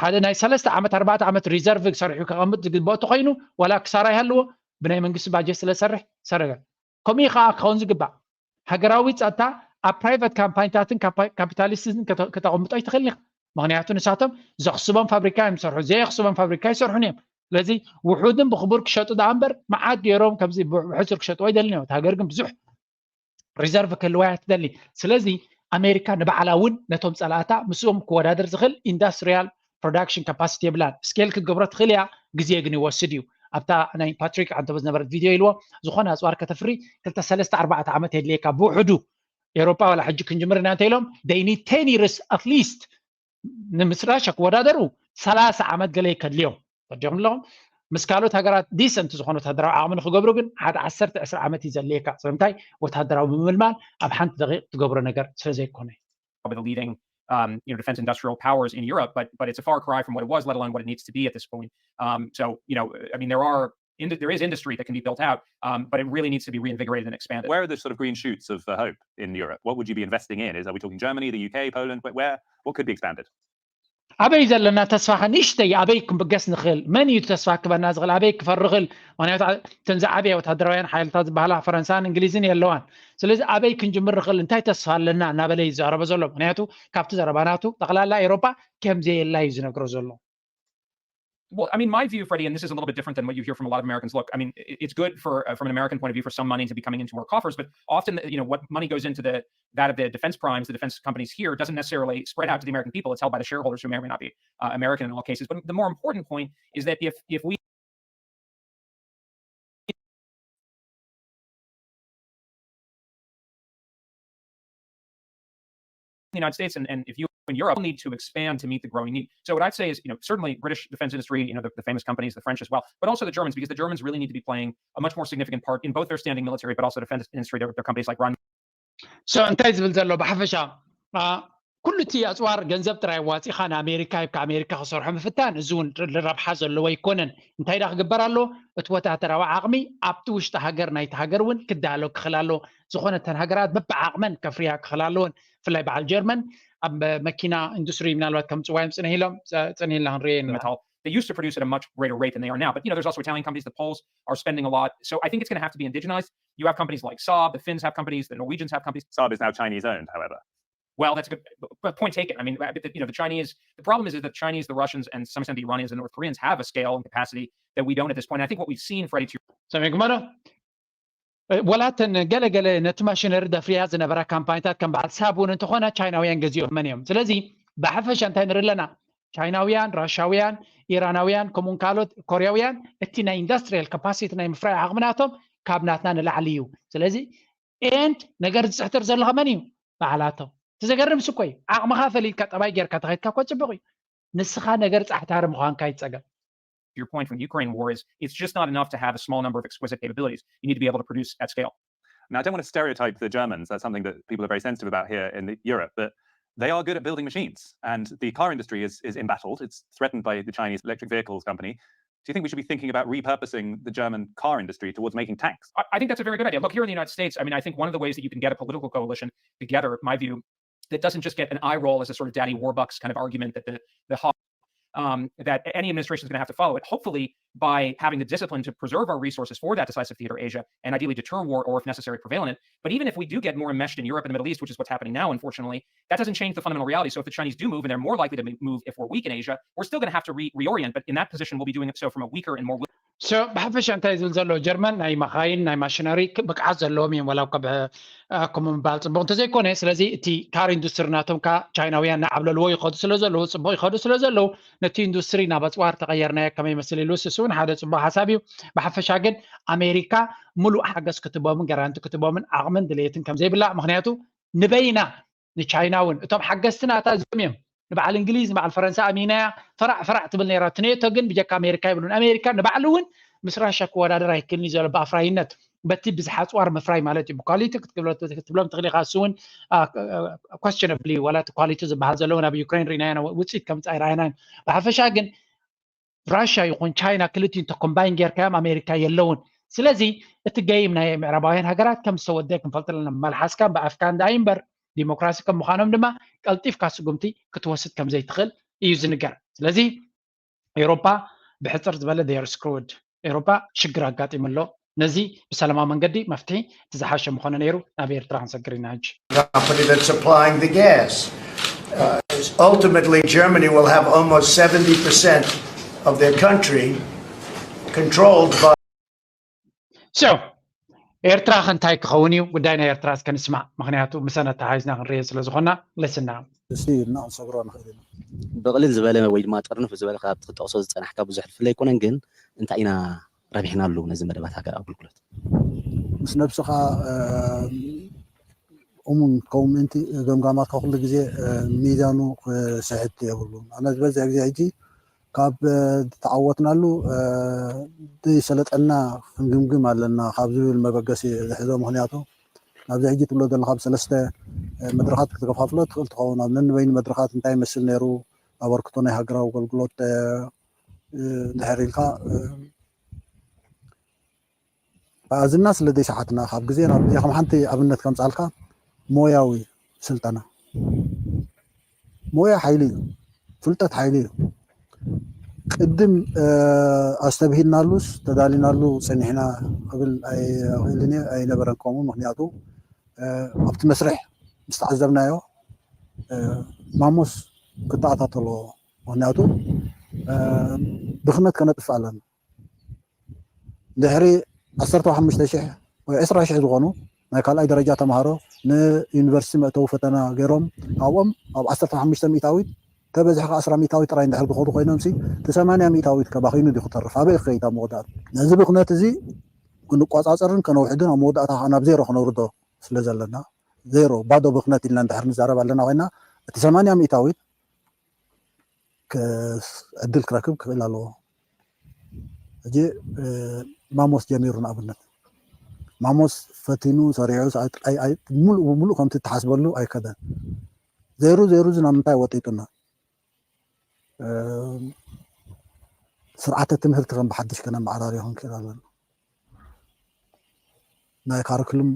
ሓደ ናይ ሰለስተ ዓመት ኣርባዕተ ዓመት ሪዘርቭ ሰሪሑ ከቐምጥ ዝግበኦ ተኾይኑ ዋላ ክሳራ ይሃልዎ ብናይ መንግስቲ ባጀት ስለ ዝሰርሕ ይሰርሕ። ከምኡ ከዓ ክኸውን ዝግባእ። ሃገራዊ ፀጥታ ኣብ ፕራይቨት ካምፓኒታትን ካፒታሊስትን ከተቕምጦ ኣይትኽእልን ኢኻ። ምክንያቱ ንሳቶም ዘኽስቦም ፋብሪካ እዮም ዝሰርሑ፣ ዘየኽስቦም ፋብሪካ ይሰርሑን እዮም። ስለዚ ውሑድን ብክቡር ክሸጡ ደኣ እምበር መዓት ገይሮም ከምዚ ብሕሱር ክሸጥዎ ኣይደልን እዮም። እቲ ሃገር ግን ብዙሕ ሪዘርቭ ክህልዋ እያ ትደሊ። ስለዚ ኣሜሪካ ንባዕላ እውን ነቶም ፀላእታ ምስኦም ክወዳደር ዝኽእል ኢንዳስትሪያል ፕሮዳክሽን ካፓሲቲ የብላን። ስኬል ክትገብሮ ትኽእል እያ፣ ግዜ ግን ይወስድ እዩ። ኣብታ ናይ ፓትሪክ ዓንተቦ ዝነበረት ቪድዮ ኢልዎ ዝኾነ ኣፅዋር ከተፍሪ ክልተ ሰለስተ ኣርባዕተ ዓመት የድልየካ ብውሕዱ። ኤውሮጳ ዋላ ሕጂ ክንጅምር ኢና እንተ ኢሎም they need ten years at least ንምስራሻ ክወዳደሩ ሰላሳ ዓመት ገለ ከድልዮም። ፈርጆም ኣለኹም። ምስ ካልኦት ሃገራት ዲሰንት ዝኾነ ወታደራዊ ዓቕሚ ንክገብሩ ግን ሓደ ዓሰርተ ዕስራ ዓመት እዩ ዘድልየካ። ስለምንታይ? ወታደራዊ ምምልማል ኣብ ሓንቲ ደቂቕ ትገብሮ ነገር ስለ ዘይኮነ። Probably the leading um, you know, defense industrial powers in Europe, but but it's a far cry from what it was, let alone what it needs to be at this point. Um, so you know, I mean, there are in, there is industry that can be built out, um, but it really needs to be reinvigorated and expanded. Where are the sort of green shoots of uh, hope in Europe? What would you be investing in? Is are we talking Germany, the U K, Poland? Where, where what could be expanded? ኣበይ ዘለና ተስፋ ከ ንእሽተይ ኣበይ ክንብገስ ንኽእል? መን እዩ ተስፋ ክበና ዝኽእል? ኣበይ ክፈሪ ኽእል? ምክንያቱ እተን ዝዓበያ ወታደራውያን ሓይልታት ዝበሃላ ፈረንሳን እንግሊዝን የለዋን። ስለዚ ኣበይ ክንጅምር ንኽእል? እንታይ ተስፋ ኣለና እናበለ እዩ ዝዛረበ ዘሎ። ምክንያቱ ካብቲ ዘረባ ናቱ ጠቕላላ ኤሮጳ ከም ዘየላ እዩ ዝነግሮ ዘሎ። Well, I mean, my view, Freddie, and this is a little bit different than what you hear from a lot of Americans. Look, I mean, it's good for, uh, from an American point of view, for some money to be coming into our coffers, but often, you know, what money goes into the that of the defense primes, the defense companies here, doesn't necessarily spread out to the American people. It's held by the shareholders, who may or may not be uh, American in all cases. But the more important point is that if if we the United States and, and if you and Europe need to expand to meet the growing need. So what I'd say is, you know, certainly British defense industry, you know, the, the famous companies, the French as well, but also the Germans, because the Germans really need to be playing a much more significant part in both their standing military, but also defense industry, their, their companies like Rheinmetall. So እንታይ ዝብል ዘሎ ብሓፈሻ ኩሉ እቲ ኣፅዋር ገንዘብ ጥራይ ዋፂኻ ንኣሜሪካ ሂብካ ኣሜሪካ ክሰርሖ ምፍታን እዚ እውን ረብሓ ዘለዎ ኣይኮነን። እንታይ ዳ ክግበር ኣሎ? እቲ ወታደራዊ ዓቕሚ ኣብቲ ውሽጢ ሃገር ናይቲ ሃገር እውን ክዳሎ ክኽእል ኣለዎ። ዝኾነ እተን ሃገራት በብዓቕመን ከፍርያ ክኽእል ኣለዎን። ብፍላይ በዓል ጀርመን ኣብ መኪና ኢንዱስትሪ ምናልባት ከምፅዋ እዮም ፅንህ ኢሎም ፅንህ ኢልና ክንሪኦ ኢና። They used to produce at a much greater rate than they are now. But you know, there's also Italian companies. The Poles are spending a lot. So I think it's going to have to be indigenized. You have companies like Saab. The Finns have companies. The Norwegians have companies. Saab is now Chinese owned, however. Well, that's a good but point taken. I mean, you know, the Chinese. The problem is, is that Chinese, the Russians, and to some extent the Iranians and North Koreans have a scale and capacity that we don't at this point. I think what we've seen, Freddie, to ሰሚዕኩሞ ዶ? ወላተን ገለገለ ነቲ ማሽነሪ ደፍርያ ዝነበራ ካምፓኒታት ከም በዓል ሳብ እውን እንተኾነ ቻይናውያን ገዚኦመን እዮም። ስለዚ ብሓፈሻ እንታይ ንርኢ ኣለና? ቻይናውያን፣ ራሻውያን፣ ኢራናውያን ከምኡን ካልኦት ኮርያውያን እቲ ናይ ኢንዱስትሪያል ካፓሲቲ ናይ ምፍራይ ዓቕምናቶም ካብ ናትና ንላዕሊ እዩ። ስለዚ ኤንድ ነገር ዝፅሕትር ዘለኻ መን እዩ? ባዕላቶም። እቲ ዘገርም ስኮ እዩ። ዓቕምኻ ፈሊልካ ጠባይ ጌርካ ተኸድካ እኮ ፅቡቕ እዩ። ንስኻ ነገር ፃሕታሪ ምዃንካ ይፀገም። Your point from the Ukraine war is it's just not enough to have a small number of exquisite capabilities. You need to be able to produce at scale. Now, I don't want to stereotype the Germans. That's something that people are very sensitive about here in the, Europe. But they are good at building machines, and the car industry is is embattled. It's threatened by the Chinese electric vehicles company. Do you think we should be thinking about repurposing the German car industry towards making tanks? I, I think that's a very good idea. Look, here in the United States, I mean, I think one of the ways that you can get a political coalition together, my view, that doesn't just get an eye roll as a sort of daddy warbucks kind of argument that the the um, that any administration is going to have to follow it, hopefully by having the discipline to preserve our resources for that decisive theater Asia and ideally deter war or, if necessary, prevail in it. But even if we do get more enmeshed in Europe and the Middle East, which is what's happening now, unfortunately, that doesn't change the fundamental reality. So if the Chinese do move, and they're more likely to move if we're weak in Asia, we're still going to have to re- reorient. But in that position, we'll be doing it so from a weaker and more So ብሓፈሻ እንታይ ዝብል ዘሎ ጀርመን ናይ መኻይን ናይ ማሽነሪ ብቅዓት ዘለዎም እዮም ዋላ እኳ ከምኡ ምባል ፅቡቅ እንተዘይኮነ። ስለዚ እቲ ካር ኢንዱስትሪ ናቶም ካ ቻይናውያን ናዓብለልዎ ይኸዱ ስለ ዘለዉ ፅቡቅ ይኸዱ ስለ ዘለዉ ነቲ ኢንዱስትሪ ናብ ኣፅዋር ተቐየርናዮ ከመይ ይመስል ኢሉ ስስ እውን ሓደ ፅቡቅ ሓሳብ እዩ። ብሓፈሻ ግን ኣሜሪካ ሙሉእ ሓገዝ ክትቦምን ጋራንቲ ክትቦምን ዓቕምን ድሌትን ከምዘይብላ ምክንያቱ ንበይና ንቻይና እውን እቶም ሓገዝቲ ናታ እዚኦም እዮም። ንበዓል እንግሊዝ ንበዓል ፈረንሳ ኣሚናያ ፈራዕ ፈራዕ ትብል ነይራ እቲ ኔቶ ግን ብጀካ ኣሜሪካ ይብሉን ኣሜሪካ ንባዕሉ እውን ምስ ራሻ ክወዳደር ኣይክልን እዩ ዘሎ ብኣፍራይነት በቲ ብዝሓ ኣፅዋር ምፍራይ ማለት እዩ ብኳሊቲ ክትብሎም ትኽእል ኢኻ እሱ እውን questionably ዋላ እቲ ኳሊቲ ዝበሃል ዘለውን ኣብ ዩክሬን ርኢናዮ ውፅኢት ከምፃ ኣይረኣናን። ብሓፈሻ ግን ራሻ ይኹን ቻይና ክልቲኡ እንተ ኮምባይን ጌርካዮም ኣሜሪካ የለውን። ስለዚ እቲ ገይም ናይ ምዕራባውያን ሃገራት ከም ዝተወደአ ክንፈልጥ ኣለና። መልሓስካ ብኣፍካ እንዳ እምበር ዲሞክራሲ ከም ምዃኖም ድማ ቀልጢፍካ ስጉምቲ ክትወስድ ከም ዘይትኽእል እዩ ዝንገር። ስለዚ ኤውሮፓ ብሕፅር ዝበለ they are screwed። ኤውሮፓ ሽግር ኣጋጢሙ ኣሎ። ነዚ ብሰላማዊ መንገዲ መፍትሒ እቲ ዝሓሸ ምኾነ ነይሩ። ናብ ኤርትራ ክንሰግር ኢና ሕጂ። company that's supplying the gas. Uh, ultimately, Germany will have almost seventy percent of their country controlled by So ኤርትራ ከ እንታይ ክኸውን እዩ? ጉዳይ ናይ ኤርትራ እስከ ንስማዕ፣ ምክንያቱ ምሰን ኣተሓሒዝና ክንርእዮ ስለ ዝኾና። Listen now. እስቲ እና ክንሰግሮ ንኽእል ኢና። ብቕልል ዝበለ ወይ ድማ ጥርንፍ ዝበለ ካብ ትጠቕሶ ዝጸናሕካ ብዙሕ ፍለ ኣይኮነን፣ ግን እንታይ ኢና ረቢሕናሉ ነዚ መደባት ሃገር ኣገልግሎት? ምስ ነብስኻ እሙን ክትከውን ምእንቲ ገምጋማትካ ኩሉ ግዜ ሚዛኑ ክስሕት የብሉን። ኣነ ዝበዝሕ ግዜ ሕጂ ካብ ዝተዓወትናሉ ዘይሰለጠና ክንግምግም ኣለና ካብ ዝብል መበገሲ ዝሕዞ። ምክንያቱ ኣብዚ ሕጂ ትብሎ ዘለካ ብሰለስተ መድረካት ክትከፋፍሎ ትኽእል ትኸውን። ኣብ ነንበይኑ መድረካት እንታይ ይመስል ነይሩ፣ ኣበርክቶ ናይ ሃገራዊ ኣገልግሎት ድሕር ኢልካ ኣዝና ስለ ዘይሰሓትና ካብ ግዜ ናብ ግዜ ከም ሓንቲ ኣብነት ከምፃልካ ሞያዊ ስልጠና። ሞያ ሓይሊ እዩ፣ ፍልጠት ሓይሊ እዩ። ቅድም ኣስተብሂልናሉስ ተዳሊናሉ ፀኒሕና ክብል ኣይኽእልን እየ፣ ኣይነበረን ከምኡ። ምክንያቱ ኣብቲ መስርሕ ምስ ተዓዘብናዮ ማሞስ ክተኣታተሎ። ምክንያቱ ብክነት ከነጥፍ ኣለና። ድሕሪ ዓሰርተ ሓሙሽተ ሽሕ ወይ ዕስራ ሽሕ ዝኾኑ ናይ ካልኣይ ደረጃ ተምሃሮ ንዩኒቨርሲቲ መእተዊ ፈተና ገይሮም ካብኦም ኣብ ዓሰርተ ሓሙሽተ ሚእታዊት ተበዝሒ ከ ዓስራ ሚእታዊት ጥራይ እንድሕር ዝኸዱ ኮይኖም ሲ እቲ ሰማንያ ሚእታዊት ከባኺኑ ዲ ክተርፍ ኣበይ ክኸይድ ኣብ መወዳእታ? ነዚ ብክነት እዚ ክንቋፃፀርን ከነውሕድን ኣብ መወዳእታ ከዓ ናብ ዜሮ ክነውርዶ ስለ ዘለና ዜሮ ባዶ ብክነት ኢልና እንድሕር ንዛረብ ኣለና ኮይና እቲ ሰማንያ ሚእታዊት ዕድል ክረክብ ክኽእል ኣለዎ። ሕጂ ማሞስ ጀሚሩ ንኣብነት ማሞስ ፈቲኑ ሰሪዑ ሙሉእ ብሙሉእ ከምቲ ትሓስበሉ ኣይከደን። ዜሩ ዜሩ እዚ ናብ ምንታይ ወጢጡና? ስርዓተ ትምህርቲ ከም ብሓድሽ ከነመዓራርዮ ክንክእል ኣለና። ናይ ካሪክሉም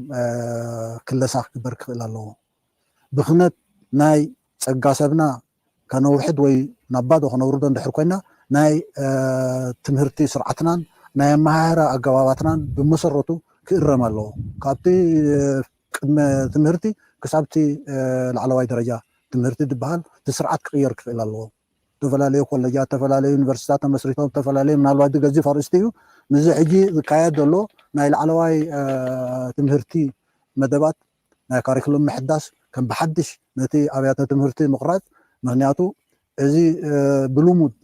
ክለሳ ክግበር ክኽእል ኣለዎ። ብኽነት ናይ ጸጋ ሰብና ከነውሕድ ወይ ናብ ባዶ ከነውርዶ እንድሕር ኮይና ናይ ትምህርቲ ስርዓትናን ናይ ኣመሃህራ ኣገባባትናን ብመሰረቱ ክእረም ኣለዎ። ካብቲ ቅድመ ትምህርቲ ክሳብቲ ላዕለዋይ ደረጃ ትምህርቲ ዝበሃል እቲ ስርዓት ክቕየር ክኽእል ኣለዎ። ዝተፈላለዩ ኮለጃት፣ ዝተፈላለዩ ዩኒቨርሲታት ተመስሪቶም ዝተፈላለዩ ምናልባት ገዚፍ ኣርእስቲ እዩ። ምስዚ ሕጂ ዝካየድ ዘሎ ናይ ላዕለዋይ ትምህርቲ መደባት ናይ ካሪክሉም ምሕዳስ ከም ብሓድሽ ነቲ ኣብያተ ትምህርቲ ምቕራፅ። ምክንያቱ እዚ ብልሙድ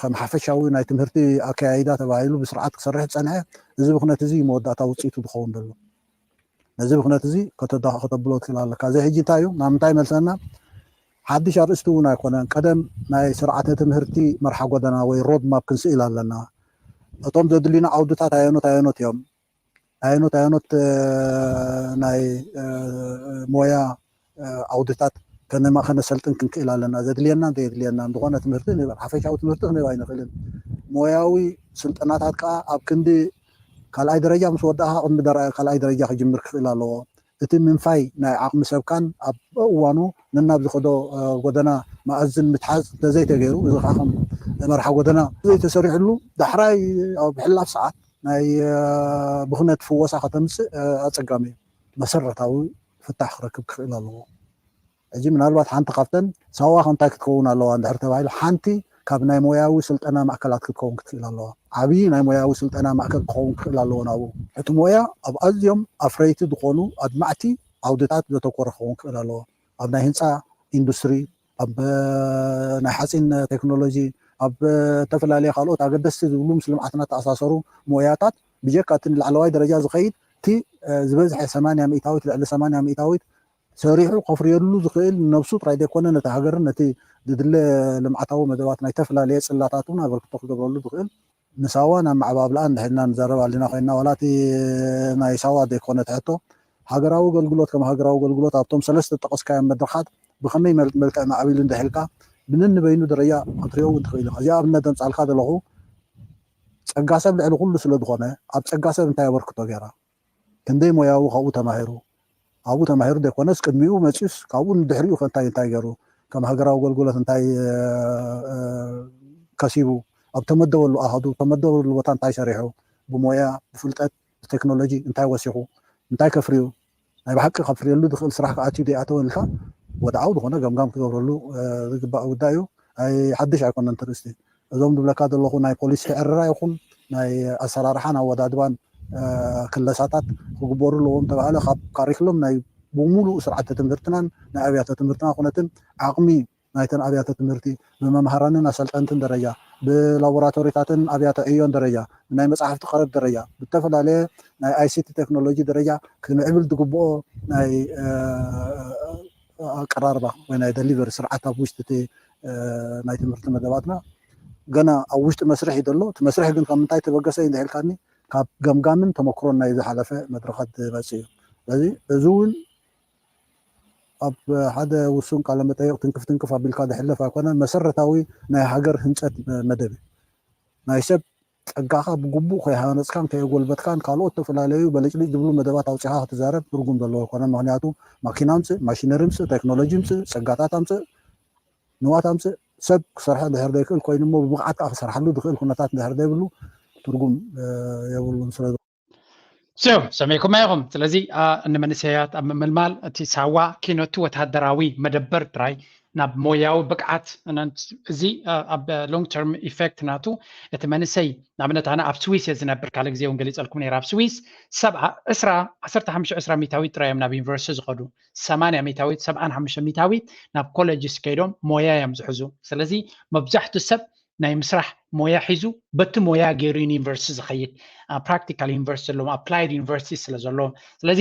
ከም ሓፈሻዊ ናይ ትምህርቲ ኣከያይዳ ተባሂሉ ብስርዓት ክሰርሕ ዝፀንሐ እዚ ብክነት እዚ መወዳእታ ውፅኢቱ ዝኸውን ዘሎ። ነዚ ብክነት እዚ ከተብሎ ትክእል ኣለካ። እዚ ሕጂ እንታይ እዩ ናብ ምንታይ መልሰና? ሓድሽ ኣርእስቲ እውን ኣይኮነን። ቀደም ናይ ስርዓተ ትምህርቲ መርሓ ጎደና ወይ ሮድ ማፕ ክንስእል ኣለና። እቶም ዘድልዩና ዓውድታት ኣየኖት ኣየኖት እዮም? ኣየኖት ኣየኖት ናይ ሞያ ዓውድታት ከነሰልጥን ክንክእል ኣለና? ዘድልየና ዘየድልየና ዝኾነ ትምህርቲ ንህብ ሓፈሻዊ ትምህርቲ ክንህብ ኣይንኽእልን። ሞያዊ ስልጠናታት ከዓ ኣብ ክንዲ ካልኣይ ደረጃ ምስ ወዳእካ ቅድሚ ካልኣይ ደረጃ ክጅምር ክኽእል ኣለዎ። እቲ ምንፋይ ናይ ዓቕሚ ሰብካን ኣብ እዋኑ ነናብ ዝኸዶ ጎደና መኣዝን ምትሓዝ እንተዘይተገይሩ እዚ ከዓ ከም መርሓ ጎደና ዘይተሰሪሕሉ ዳሕራይ ኣብ ሕላፍ ሰዓት ናይ ብኽነት ፍወሳ ከተምፅእ ኣፀጋሚ እዩ። መሰረታዊ ፍታሕ ክረክብ ክኽእል ኣለዎ። ሕጂ ምናልባት ሓንቲ ካብተን ሳዋ ከምታይ ክትከውን ኣለዋ እንድሕር ተባሂሉ ሓንቲ ካብ ናይ ሞያዊ ስልጠና ማእከላት ክትከውን ክትክእል ኣለዋ። ዓብዪ ናይ ሞያዊ ስልጠና ማእከል ክኸውን ክኽእል ኣለዎ ናብኡ። እቲ ሞያ ኣብ ኣዝዮም ኣፍረይቲ ዝኾኑ ኣድማዕቲ ዓውድታት ዘተኮረ ክኸውን ክኽእል ኣለዎ። ኣብ ናይ ህንፃ ኢንዱስትሪ፣ ኣብ ናይ ሓፂን ቴክኖሎጂ፣ ኣብ ዝተፈላለዩ ካልኦት ኣገደስቲ ዝብሉ ምስ ልምዓትና ተኣሳሰሩ ሞያታት ብጀካ እቲ ንላዕለዋይ ደረጃ ዝኸይድ እቲ ዝበዝሐ ሰማንያ ሚእታዊት ልዕሊ ሰማንያ ሚእታዊት ሰሪሑ ከፍርየሉ ዝኽእል ነብሱ ጥራይ ዘይኮነ ነቲ ሃገርን ነቲ ዝድለ ልምዓታዊ መደባት ናይ ተፈላለየ ጽላታት እውን ኣበርክቶ ክገብረሉ ዝኽእል ንሳዋ ናብ ማዕባብልኣ እንድሕልና ንዛረብ ኣለና ኮይና ዋላ እቲ ናይ ሳዋ ዘይኮነ ትሕቶ ሃገራዊ ኣገልግሎት ከም ሃገራዊ ኣገልግሎት ኣብቶም ሰለስተ ጠቀስካዮም መድረኻት ብኸመይ መልክዕ ማዕቢሉ እንድሕልካ ብነንበይኑ ደረጃ ክትሪኦ እውን ትኽእል ኢኻ። እዚ ኣብነት ዘምፃልካ ዘለኹ ጸጋ ሰብ ልዕሊ ኩሉ ስለ ዝኾነ ኣብ ጸጋ ሰብ እንታይ ኣበርክቶ ገይራ ክንደይ ሞያዊ ካብኡ ተማሂሩ ኣብኡ ተማሂሩ ዘይኮነስ ቅድሚኡ መፅዩስ ካብኡ ንድሕሪኡ ከ እንታይ እንታይ ገይሩ ከም ሃገራዊ ኣገልግሎት እንታይ ከሲቡ ኣብ ተመደበሉ ኣሃዱ ተመደበሉ ቦታ እንታይ ሰሪሑ ብሞያ ብፍልጠት ብቴክኖሎጂ እንታይ ወሲኹ እንታይ ከፍርዩ ናይ ብሓቂ ከፍርየሉ ዝኽእል ስራሕ ክኣትዩ ዘይኣተወ ኢልካ ወድዓዊ ዝኾነ ገምጋም ክገብረሉ ዝግባእ ጉዳይ እዩ። ኣይ ሓድሽ ኣይኮነን ትርእስቲ እዞም ዝብለካ ዘለኹ ናይ ፖሊሲ ዕረራ ይኹን ናይ ኣሰራርሓን ኣወዳድባን ክለሳታት ክግበሩ ኣለዎም ተባህለ ካብ ካሪክሎም ናይ ብሙሉእ ስርዓተ ትምህርትናን ናይ ኣብያተ ትምህርትና ኩነትን ዓቕሚ ናይተን ኣብያተ ትምህርቲ ብመምሃራንን ኣሰልጠንትን ደረጃ ብላቦራቶሪታትን ኣብያተ ዕዮን ደረጃ ብናይ መፅሓፍቲ ቀረብ ደረጃ ብተፈላለየ ናይ ኣይሲቲ ቴክኖሎጂ ደረጃ ክምዕብል ዝግብኦ ናይ ኣቀራርባ ወይ ናይ ደሊቨሪ ስርዓት ኣብ ውሽጢ እቲ ናይ ትምህርቲ መደባትና ገና ኣብ ውሽጢ መስርሕ እዩ ዘሎ። እቲ መስርሕ ግን ካብ ምንታይ ተበገሰ እዩ እንድሕልካኒ፣ ካብ ገምጋምን ተመክሮን ናይ ዝሓለፈ መድረኻት ዝመጽእ እዩ። ስለዚ እዚ እውን ኣብ ሓደ ውሱን ቃለ መጠይቕ ትንክፍ ትንክፍ ኣቢልካ ዝሕለፍ ኣይኮነን። መሰረታዊ ናይ ሃገር ህንፀት መደብ እዩ። ናይ ሰብ ጸጋኻ ብግቡእ ከይሃነጽካን ከየጎልበትካን ካልኦት ዝተፈላለዩ በልጭልጭ ዝብሉ መደባት ኣውጺኻ ክትዛረብ ትርጉም ዘለዎ ኣይኮነን። ምክንያቱ ማኪና ኣምጽእ፣ ማሽነሪ ኣምጽእ፣ ቴክኖሎጂ ኣምጽእ፣ ጸጋታት ኣምጽእ፣ ንዋት ኣምጽእ፣ ሰብ ክሰርሖ ድሕር ዘይክእል ኮይኑ እሞ ብብቕዓት ከዓ ክሰርሓሉ ዝኽእል ኩነታት ድሕር ዘይብሉ ትርጉም የብሉን። ስለ ሰሚዕኩማ ኢኹም። ስለዚ ንመንእሰያት ኣብ ምምልማል እቲ ሳዋ ኪነቱ ወታደራዊ መደበር ጥራይ ናብ ሞያዊ ብቅዓት እዚ ኣብ long term effect ናቱ እቲ መንእሰይ ንኣብነት ኣነ ኣብ ስዊስ እየ ዝነብር ካልእ ግዜ እውን ገሊፀልኩም ነይረ ኣብ ስዊስ ሰብዓ ዕስራ ዓሰርተ ሓሙሽተ ዕስራ ሚታዊት ጥራይ እዮም ናብ ዩኒቨርሲቲ ዝኸዱ ሰማንያ ሚታዊት ሰብዓን ሓሙሽተ ሚታዊት ናብ ኮሌጅስ ከይዶም ሞያ እዮም ዝሕዙ ስለዚ መብዛሕቱ ሰብ ናይ ምስራሕ ሞያ ሒዙ በቲ ሞያ ገይሩ ዩኒቨርሲቲ ዝኸይድ ፕራክቲካል ዩኒቨርሲቲ ዘለዎም ኣፕላይድ ዩኒቨርሲቲ ስለ ዘለዎም ስለዚ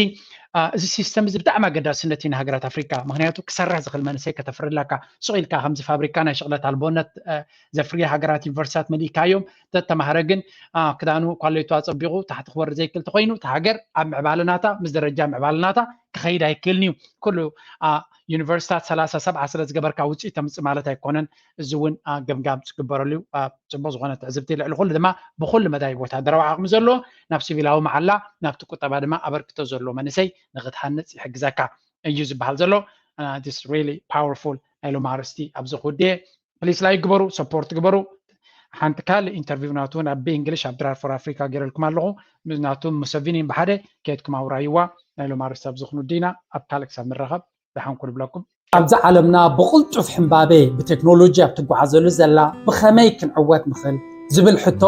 እዚ ሲስተም እዚ ብጣዕሚ ኣገዳስነት እዩ ንሃገራት ኣፍሪካ ምክንያቱ ክሰርሕ ዝኽእል መንእሰይ ከተፍርለካ ሱቕ ኢልካ ከምዚ ፋብሪካ ናይ ሽቕለት ኣልቦነት ዘፍርየ ሃገራት ዩኒቨርሲታት መሊእካዮም ተተማህረ ግን ክዳኑ ኳሌቱ ኣፀቢቑ ታሕቲ ክወርድ ዘይክእል ተኮይኑ እቲ ሃገር ኣብ ምዕባለ ናታ ምስ ደረጃ ምዕባለ ናታ ክኸይድ ኣይክእልን እዩ ኩሉ ዩኒቨርሲታት ሰላሳ ሰብዓ ስለ ዝገበርካ ውፅኢት ተምፅእ ማለት ኣይኮነን እዚ እውን ገምጋም ዝግበረሉ እዩ ፅቡቅ ዝኮነ ትዕዝብቲ ልዕሊ ኩሉ ድማ ብኩሉ መዳይ ወታደራዊ ዓቅሚ ዘለዎ ናብ ሲቪላዊ መዓላ ናብቲ ቁጠባ ድማ ኣበርክቶ ዘለዎ መንእሰይ ንክትሃንፅ ይሕግዘካ እዩ ዝበሃል ዘሎ ስ ሪሊ ፓወርፉል ናይ ሎም ኣርስቲ ኣብዚ ክውድየ ፕሊስ ላይ ግበሩ ሰፖርት ግበሩ ሓንቲ ካልእ ኢንተርቪው ናቱ እውን ኣብ ብእንግሊሽ ኣብ ድራር ፎር ኣፍሪካ ገይረልኩም ኣለኹ ናቱን ሙሰቪኒን ብሓደ ከየድኩም ኣውራይዋ ናይ ሎም ኣርስቲ ኣብዚ ክንውዲ ኢና ኣብ ካልእ ክሳብ ንራኸብ ደሓን ኩን ይብለኩም። ኣብዚ ዓለምና ብቕልጡፍ ሕምባቤ ብቴክኖሎጂ ኣብ ትጓዓዘሉ ዘላ ብኸመይ ክንዕወት ንኽእል ዝብል ሕቶ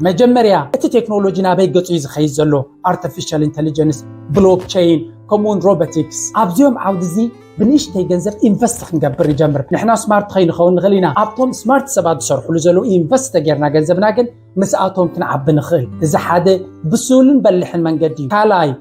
መጀመርያ እቲ ቴክኖሎጂ ናበይ ገጹ እዩ ዝኸይድ ዘሎ ኣርቲፊሻል ኢንተሊጀንስ ብሎክቸይን ከምኡውን ሮቦቲክስ ኣብዚኦም ዓውዲ እዚ ብንእሽተይ ገንዘብ ኢንቨስት ክንገብር ንጀምር ንሕና ስማርት ከይንኸውን ንኽእል ኢና ኣብቶም ስማርት ሰባት ዝሰርሕሉ ዘለዉ ኢንቨስት ተጌርና ገንዘብና ግን ምስኣቶም ክንዓቢ ንኽእል እዚ ሓደ ብስሉን በልሕን መንገዲ እዩ ካልኣይ